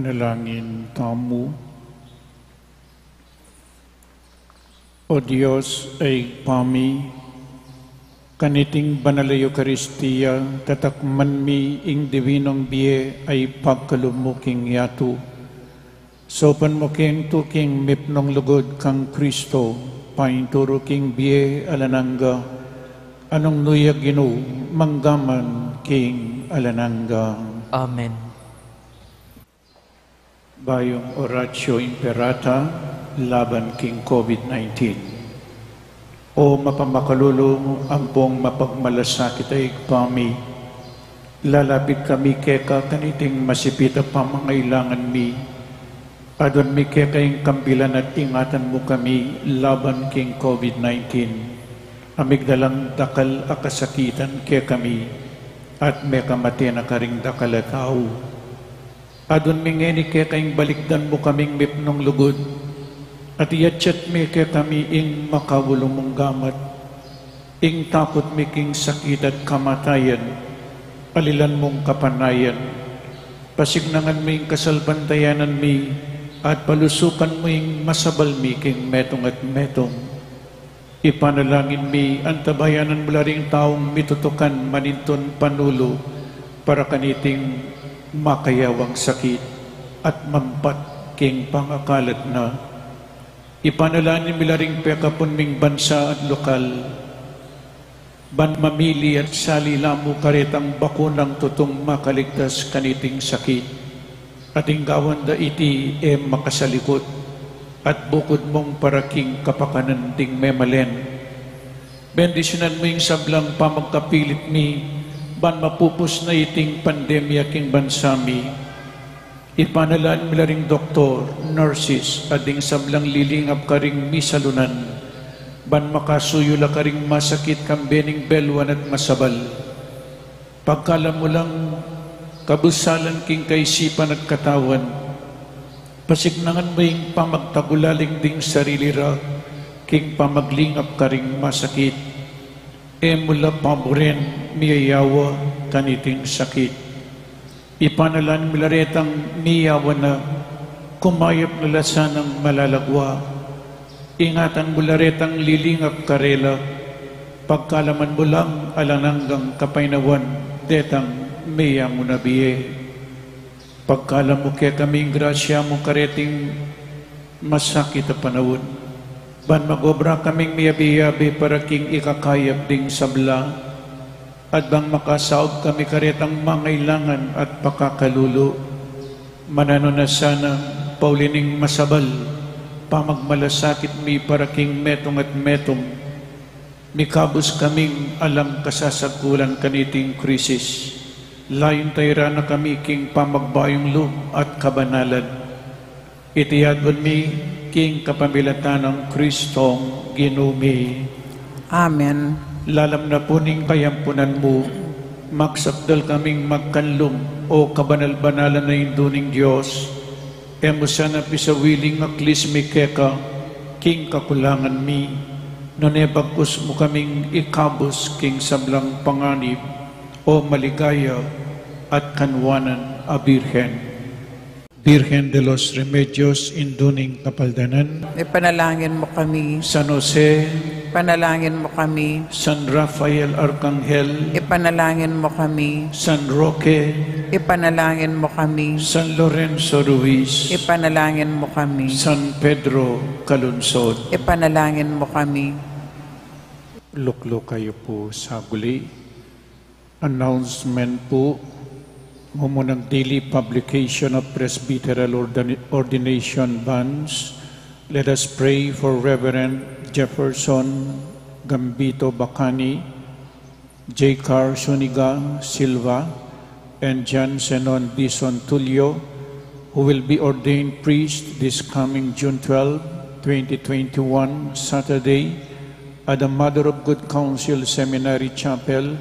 Manalangin tamu. O Dios a Ibpa mi, kaniting banal a Eukaristia, tatakman mi ing dibinong bie a ipagkalub mu king yatu. Saupan mu keng tuking mipnung lugud kang Kristo, painturu king bie alang angga, a nung nu ya Ginu, mangga man king alang angga. Amen. Bayung Oratio Imperata laban king COVID nineteen. O mapamakalulu ampong mapagmalasakit a Ibpa mi, lalapit kami keka kaniting masipit a pamangailangan mi. Aduan mi keka ing kambilan at ingatan mu kami laban king COVID nineteen. A migdalang dakal a kasakitan kekami at mekamate na karing dakal a tau. Aduan mi ngeni keka ing balikdan mu kaming mipnung lugud, at iyatyat mi kekami ing makaulu mung gamat, ing takut mi king sakit at kamatayan, alilan mung kapanayan, pasiknangan mu ing kasalpantayanan mi, at palusukan mu ing masabal mi king metung at metung. Ipanalangin mi, antabayanan mu la ring taung mitutukan manintun panulu para kaniting makayawang sakit at mampat king pangakalat na. Ipanalangin mi la ring pekapun ming bansa at lokal, ban mamili at sali la mu karetang bakunang tutung makaligtas kaniting sakit. At ing gawan da iti e makasalikut, at bukud mung para king kapakanan ding memalen. Bendisyunan mu ing sablang pamagkapilit mi, ban mapupus na iting pandemya king bansa mi. Ipanalangin mi la ring doktor, nurses, at ding sablang lilingap karing misalunan, ban makasuyu la karing masakit kambe ning beluan at masabal. Pagkalam mu lang kabusalan king kaisipan at katawan, pasiknangan mu ing pamagtagulaling ding sarili ra king pamaglingap karing masakit. E mu la paburen miyayawa kaniting sakit. Ipanalangin mi la retang miyawa na, kumayap na la sanang malalagwa. Ingatan mu la retang lilingap karela, pagkalaman mu lang alang anggang kapaynawan detang meyangu na bie. Pagkalam mu kekami ing grasya mu kareting masakit a panaun, ban mag-obra kaming miyabe-yabe para king ikakayap ding sabla, at bang makasaup kami karetang mangailangan at pakakalulu. Mananu na sana, pauli ning masabal pamagmalasakit mi para king metung at metung, mikabus kaming alang kasasagkulan kaniting krisis. Layun tayra na kami king pamagbayung lub at kabanalan. Iti adwan mi king kapamilatan nang Kristong Ginu mi. Amen. Lalam na pu ning kayampunan mu, magsakdal kaming magkanlum, o kabanal-banalan a Indu ning Dios. E mu sana pisawili ing aklis mi keka king kakulangan mi, nune bagkus mu kaming ikabus king sablang panganib, o maligaya at kanwanan a Birhen. Birhen de los Remedios, Indu ning Kapaldanan. Ipanalangin mu kami. San Jose. Ipanalangin mu kami. San Rafael Arcangel. Ipanalangin mu kami. San Roque. Ipanalangin mu kami. San Lorenzo Ruiz. Ipanalangin mu kami. San Pedro Calungsod. Ipanalangin mu kami. Lukluk kayu pu saguli. Announcement pu, mumunang daily publication of presbyteral ordin-, ordination bans. Let us pray for Reverend Jefferson Gambito Bacani, J Car Suniga Silva, and John Zenon Dizon Tulio, who will be ordained priest this coming June twelve, twenty twenty-one, Saturday, at the Mother of Good Counsel Seminary Chapel,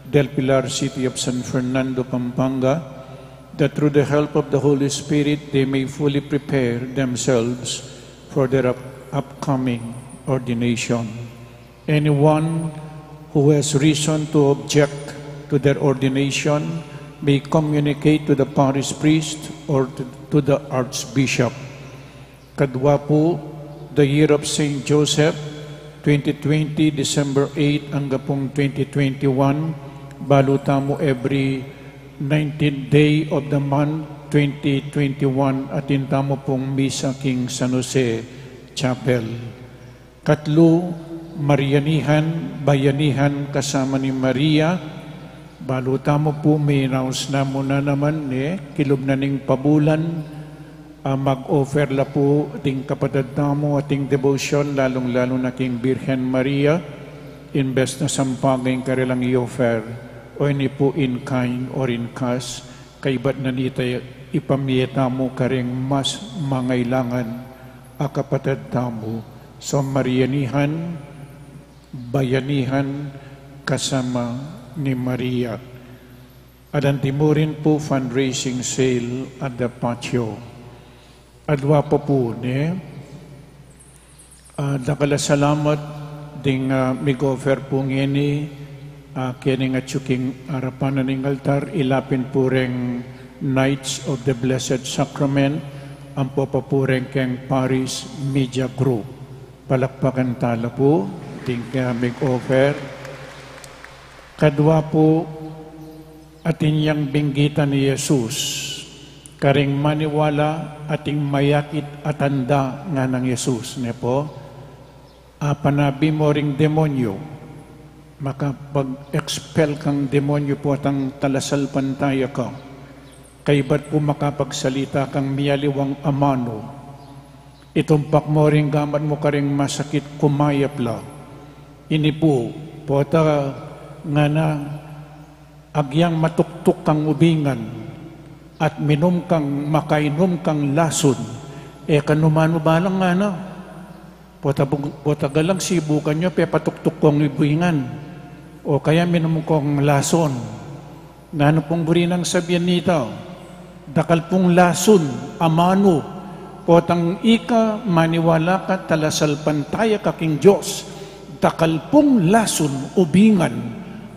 Del Pilar, City of San Fernando, Pampanga, that through the help of the Holy Spirit they may fully prepare themselves for their up-, upcoming ordination. Anyone who has reason to object to their ordination may communicate to the parish priest or to, to the archbishop. Kadwa pu, the year of Saint Joseph, twenty twenty, December eight angga pung twenty twenty-one, balu tamu every nineteenth day of the month, twenty twenty-one, atin tamu pung misa king San Jose Chapel. Katlu, Marianihan, Bayanihan kasama ni Maria. Balu tamu pu, miraus na mu na naman, ne, kilub na ning pabulan, a, mag-offer la pu ding kapatad tamu ating debosyon, lalung-lalu na king Birhen Maria, imbes na sampaga ing karelang i-offer, o ini pu in kind or in cash, kaybat na nita ipamie tamu karing mas mangailangan a kapatad tamu. So, Marianihan, Bayanihan kasama ni Maria. Alanti mu rin pu, fundraising sale at the patio. Adwa pa pu, ne? Ah, dakal a salamat ding, ah, mig-offer pu ngeni, ah, keni ngan atyu king arapan na ning altar, ila pin pu reng Knights of the Blessed Sacrament, ampo pa pu reng keng Parish Media Group. Palakpakan tala pu ding, ah, mig-offer. Kadwa pu, atin yang binggitan i Jesus, karing maniwala ating mayakit a tanda, nganang Jesus, ne pu? Apanabi mo ring demonyo, makapag-expel kang demonyo pu at ang talasalpantaya ka. Kaybat pu makapagsalita kang mialiwang amanu. Itumpak mo ring gamat mo karing masakit, kumayap la. Ini pu, pota ngana, agyang matuktuk kang ubingan at minum kang, makainum kang lason, e ka nu manubalang ngana. Pota bug-, pota galang sibukan yu, pepatuktuk kong ubingan. O kaya minum kong lason. Nanu pung buri nang sabian nita? Dakal pung lason, amanu, potang ika maniwala ka, talasalpantaya ka king Dios, dakal pung lason, ubingan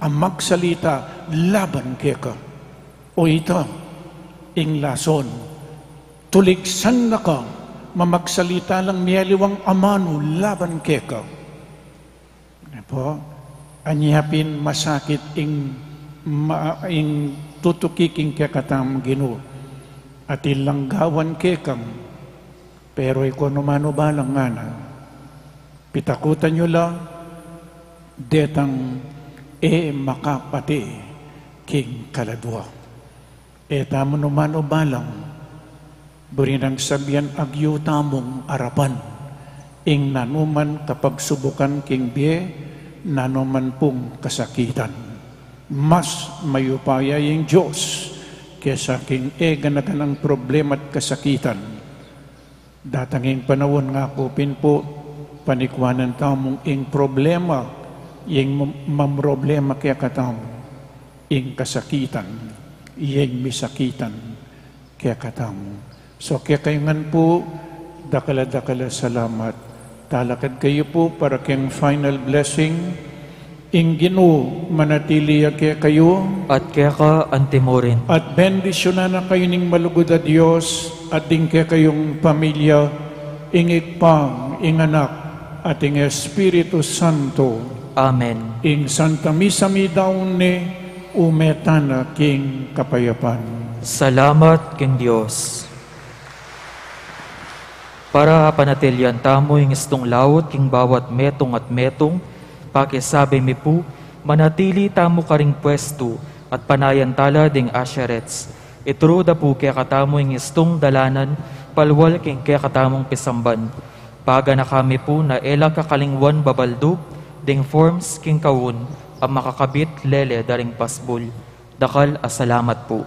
a magsalita laban keka. O ita, ing lason, tuligsan na ka, mamagsalita lang mialiwang amanu laban keka. Ne pu, anya pin masakit ing ma-, ing tutuki king kekatamung Ginu. Atin lang gawan kekang, pero e ko nu manubalang ngana. Pitakutan yu la, detang e makapate king kaladua. E tamu nu manubalang, buri nang sabian agyu tamung arapan ing nanuman kapagsubukan king bie, nanuman pung kasakitan. Mas mayupaya ing Dios kesa king e gana-ganang problema at kasakitan. Datang ing panaun, ngaku pin pu, panikwanan tamung ing problema, ing mam-, mamroblema kekatamu, ing kasakitan, ing misakitan kekatamu. So, kekayu ngan pu, dakal a dakal a salamat. Talakad kayu pu para keng final blessing. Ing Ginu manatili ya kekayu. At keka antimurin. At bendisyunan na kayu ning malugud a Dios, at ding kekayung pamilya, ing Ibpa, ing Anak, at ing Espiritu Santo. Amen. Ing Santa Misa mi daun ne, ume tana king kapayapan. Salamat king Dios. Para apanatilian tamu ing istung laut king bawat metung at metung, pakisabi mi pu, manatili tamu karing pwestu at panayan tala ding usherettes. Ituru da pu kekatamu ing istung dalanan, palual king kekatamung pisamban. Paganaka mi pu na e la kakalingwan babaldub ding forms king kaun a makakabit lele da ring pasbul. Dakal a salamat pu.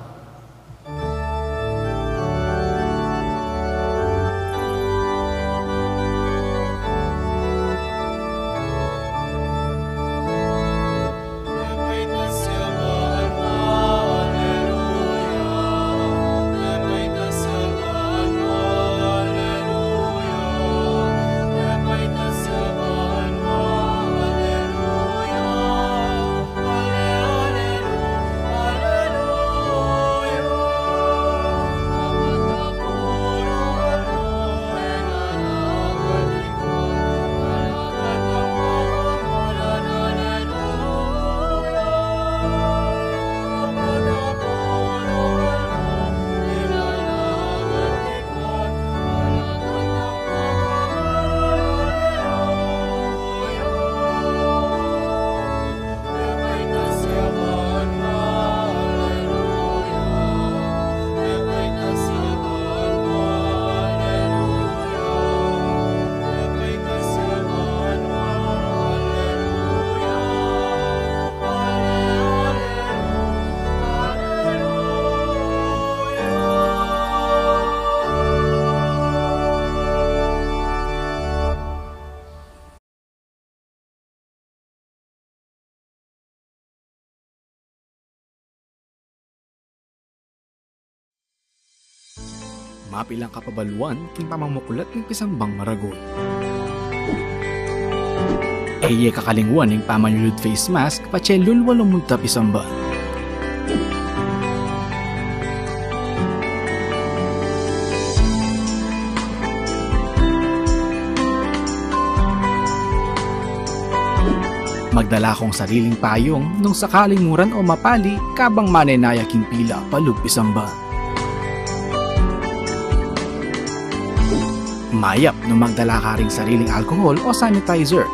Mapilan kapabaluan king pamamuklat ning pisambang maragul. E ye kakalingwan ing pamanyulud face mask patse lulwa lumunta pisamban. Magdala kang sariling payung nung sakaling muran o mapali kabang manenaya king pila palub pisamban. Mayap nung magdala ka ring sariling alcohol o sanitizer.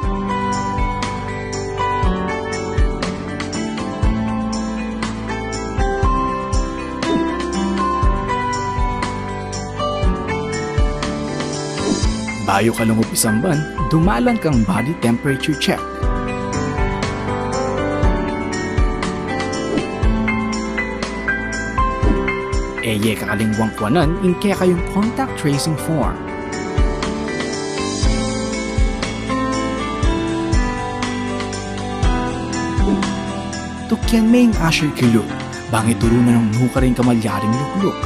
Bayu ka lungub pisamban, dumalan kang body temperature check. E ye kakalingwan kuanan ing kekayung contact tracing form. Tukyan me ing usher kilub, bang ituru na nung nukarin kamalyaring lukluk.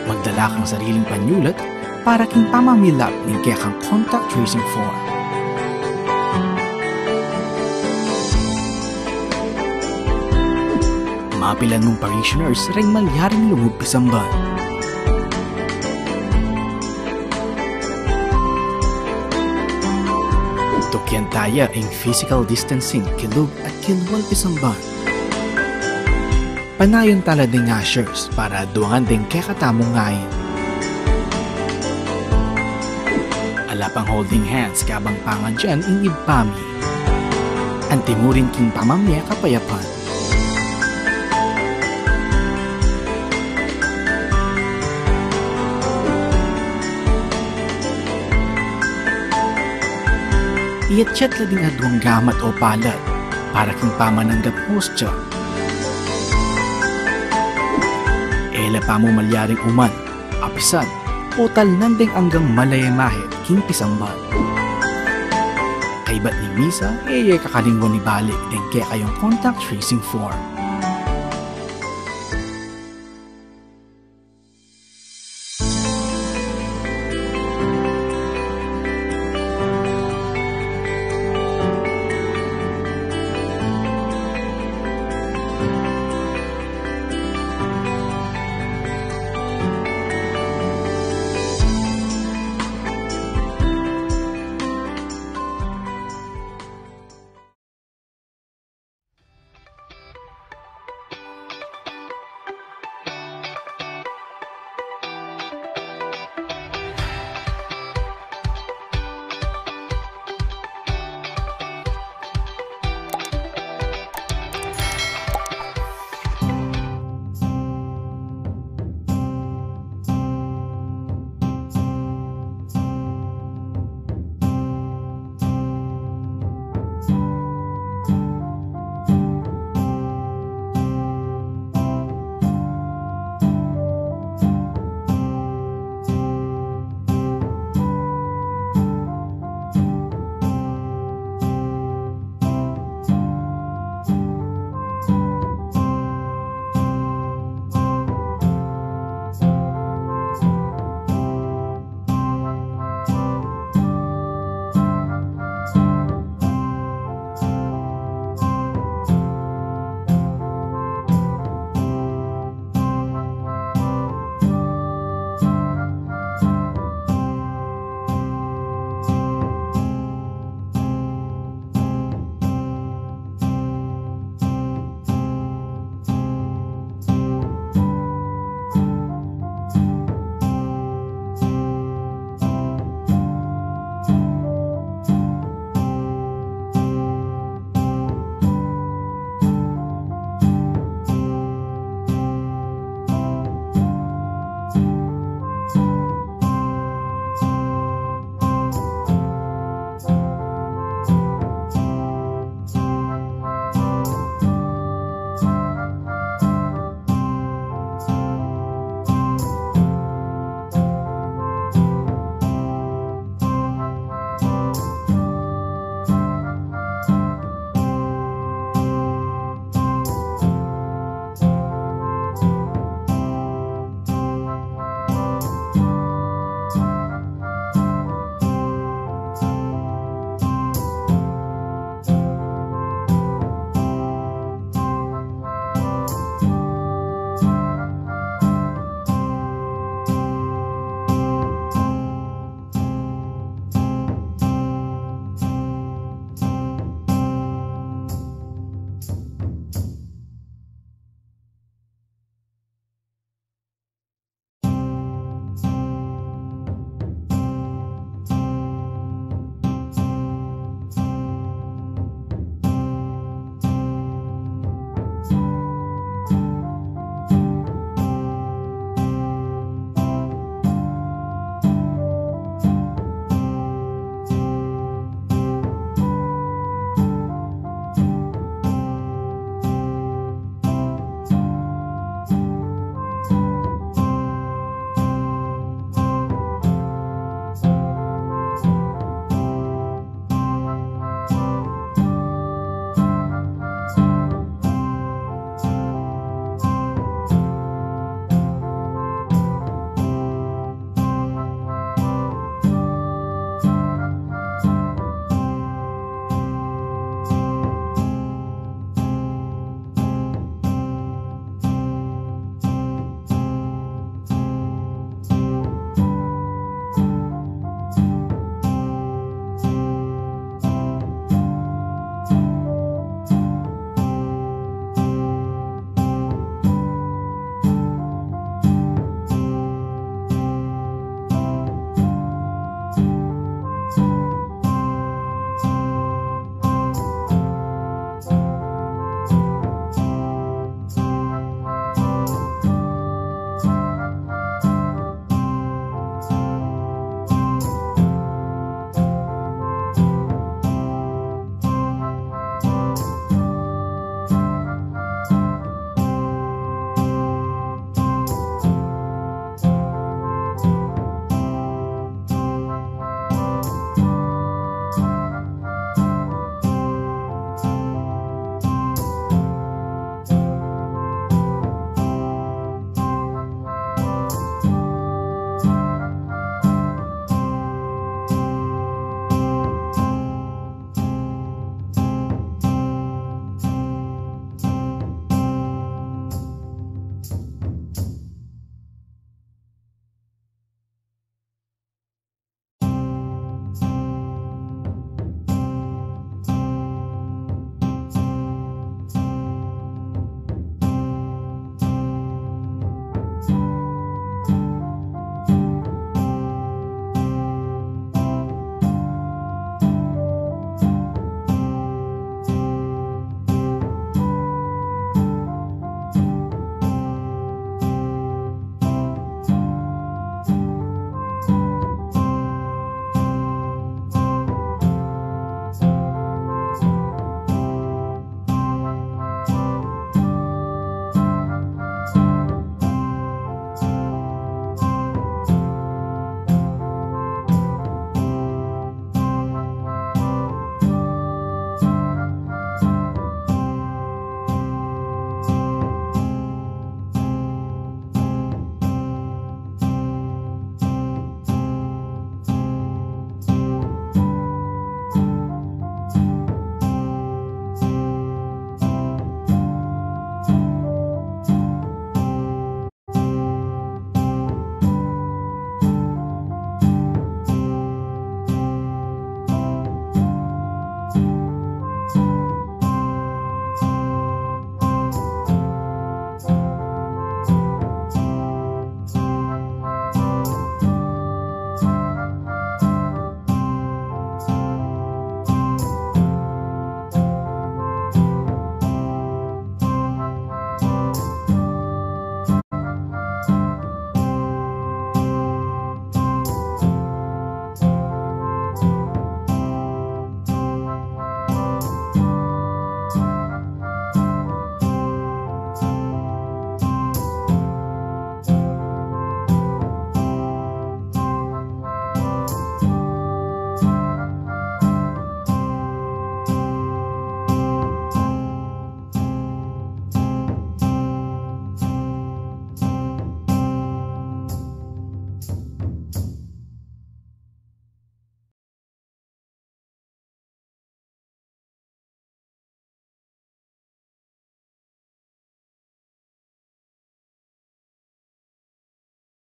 Magdala kang sariling panyulat para king pamamilap ning kekang contact tracing form. Mapilan mung parishioners ring malyaring lungub pisamban. Tukyan taya ing physical distancing kilub at kilwal pisamban. Panayan tala ding ushers para duangan ding kekatamung ngain. Ala pang holding hands kabang pangadyan ing ibpa mi. Antimurin king pamamie kapayapan. Iyatsyat la ding aduang gamat o palad para king pamananggap hostya. E la pamu malyaring uman, apisan, o talnan ding anggang malayemahe king pisamban. Kaybat ning misa, e ye kakalingwan ibalik ding kekayung contact tracing form.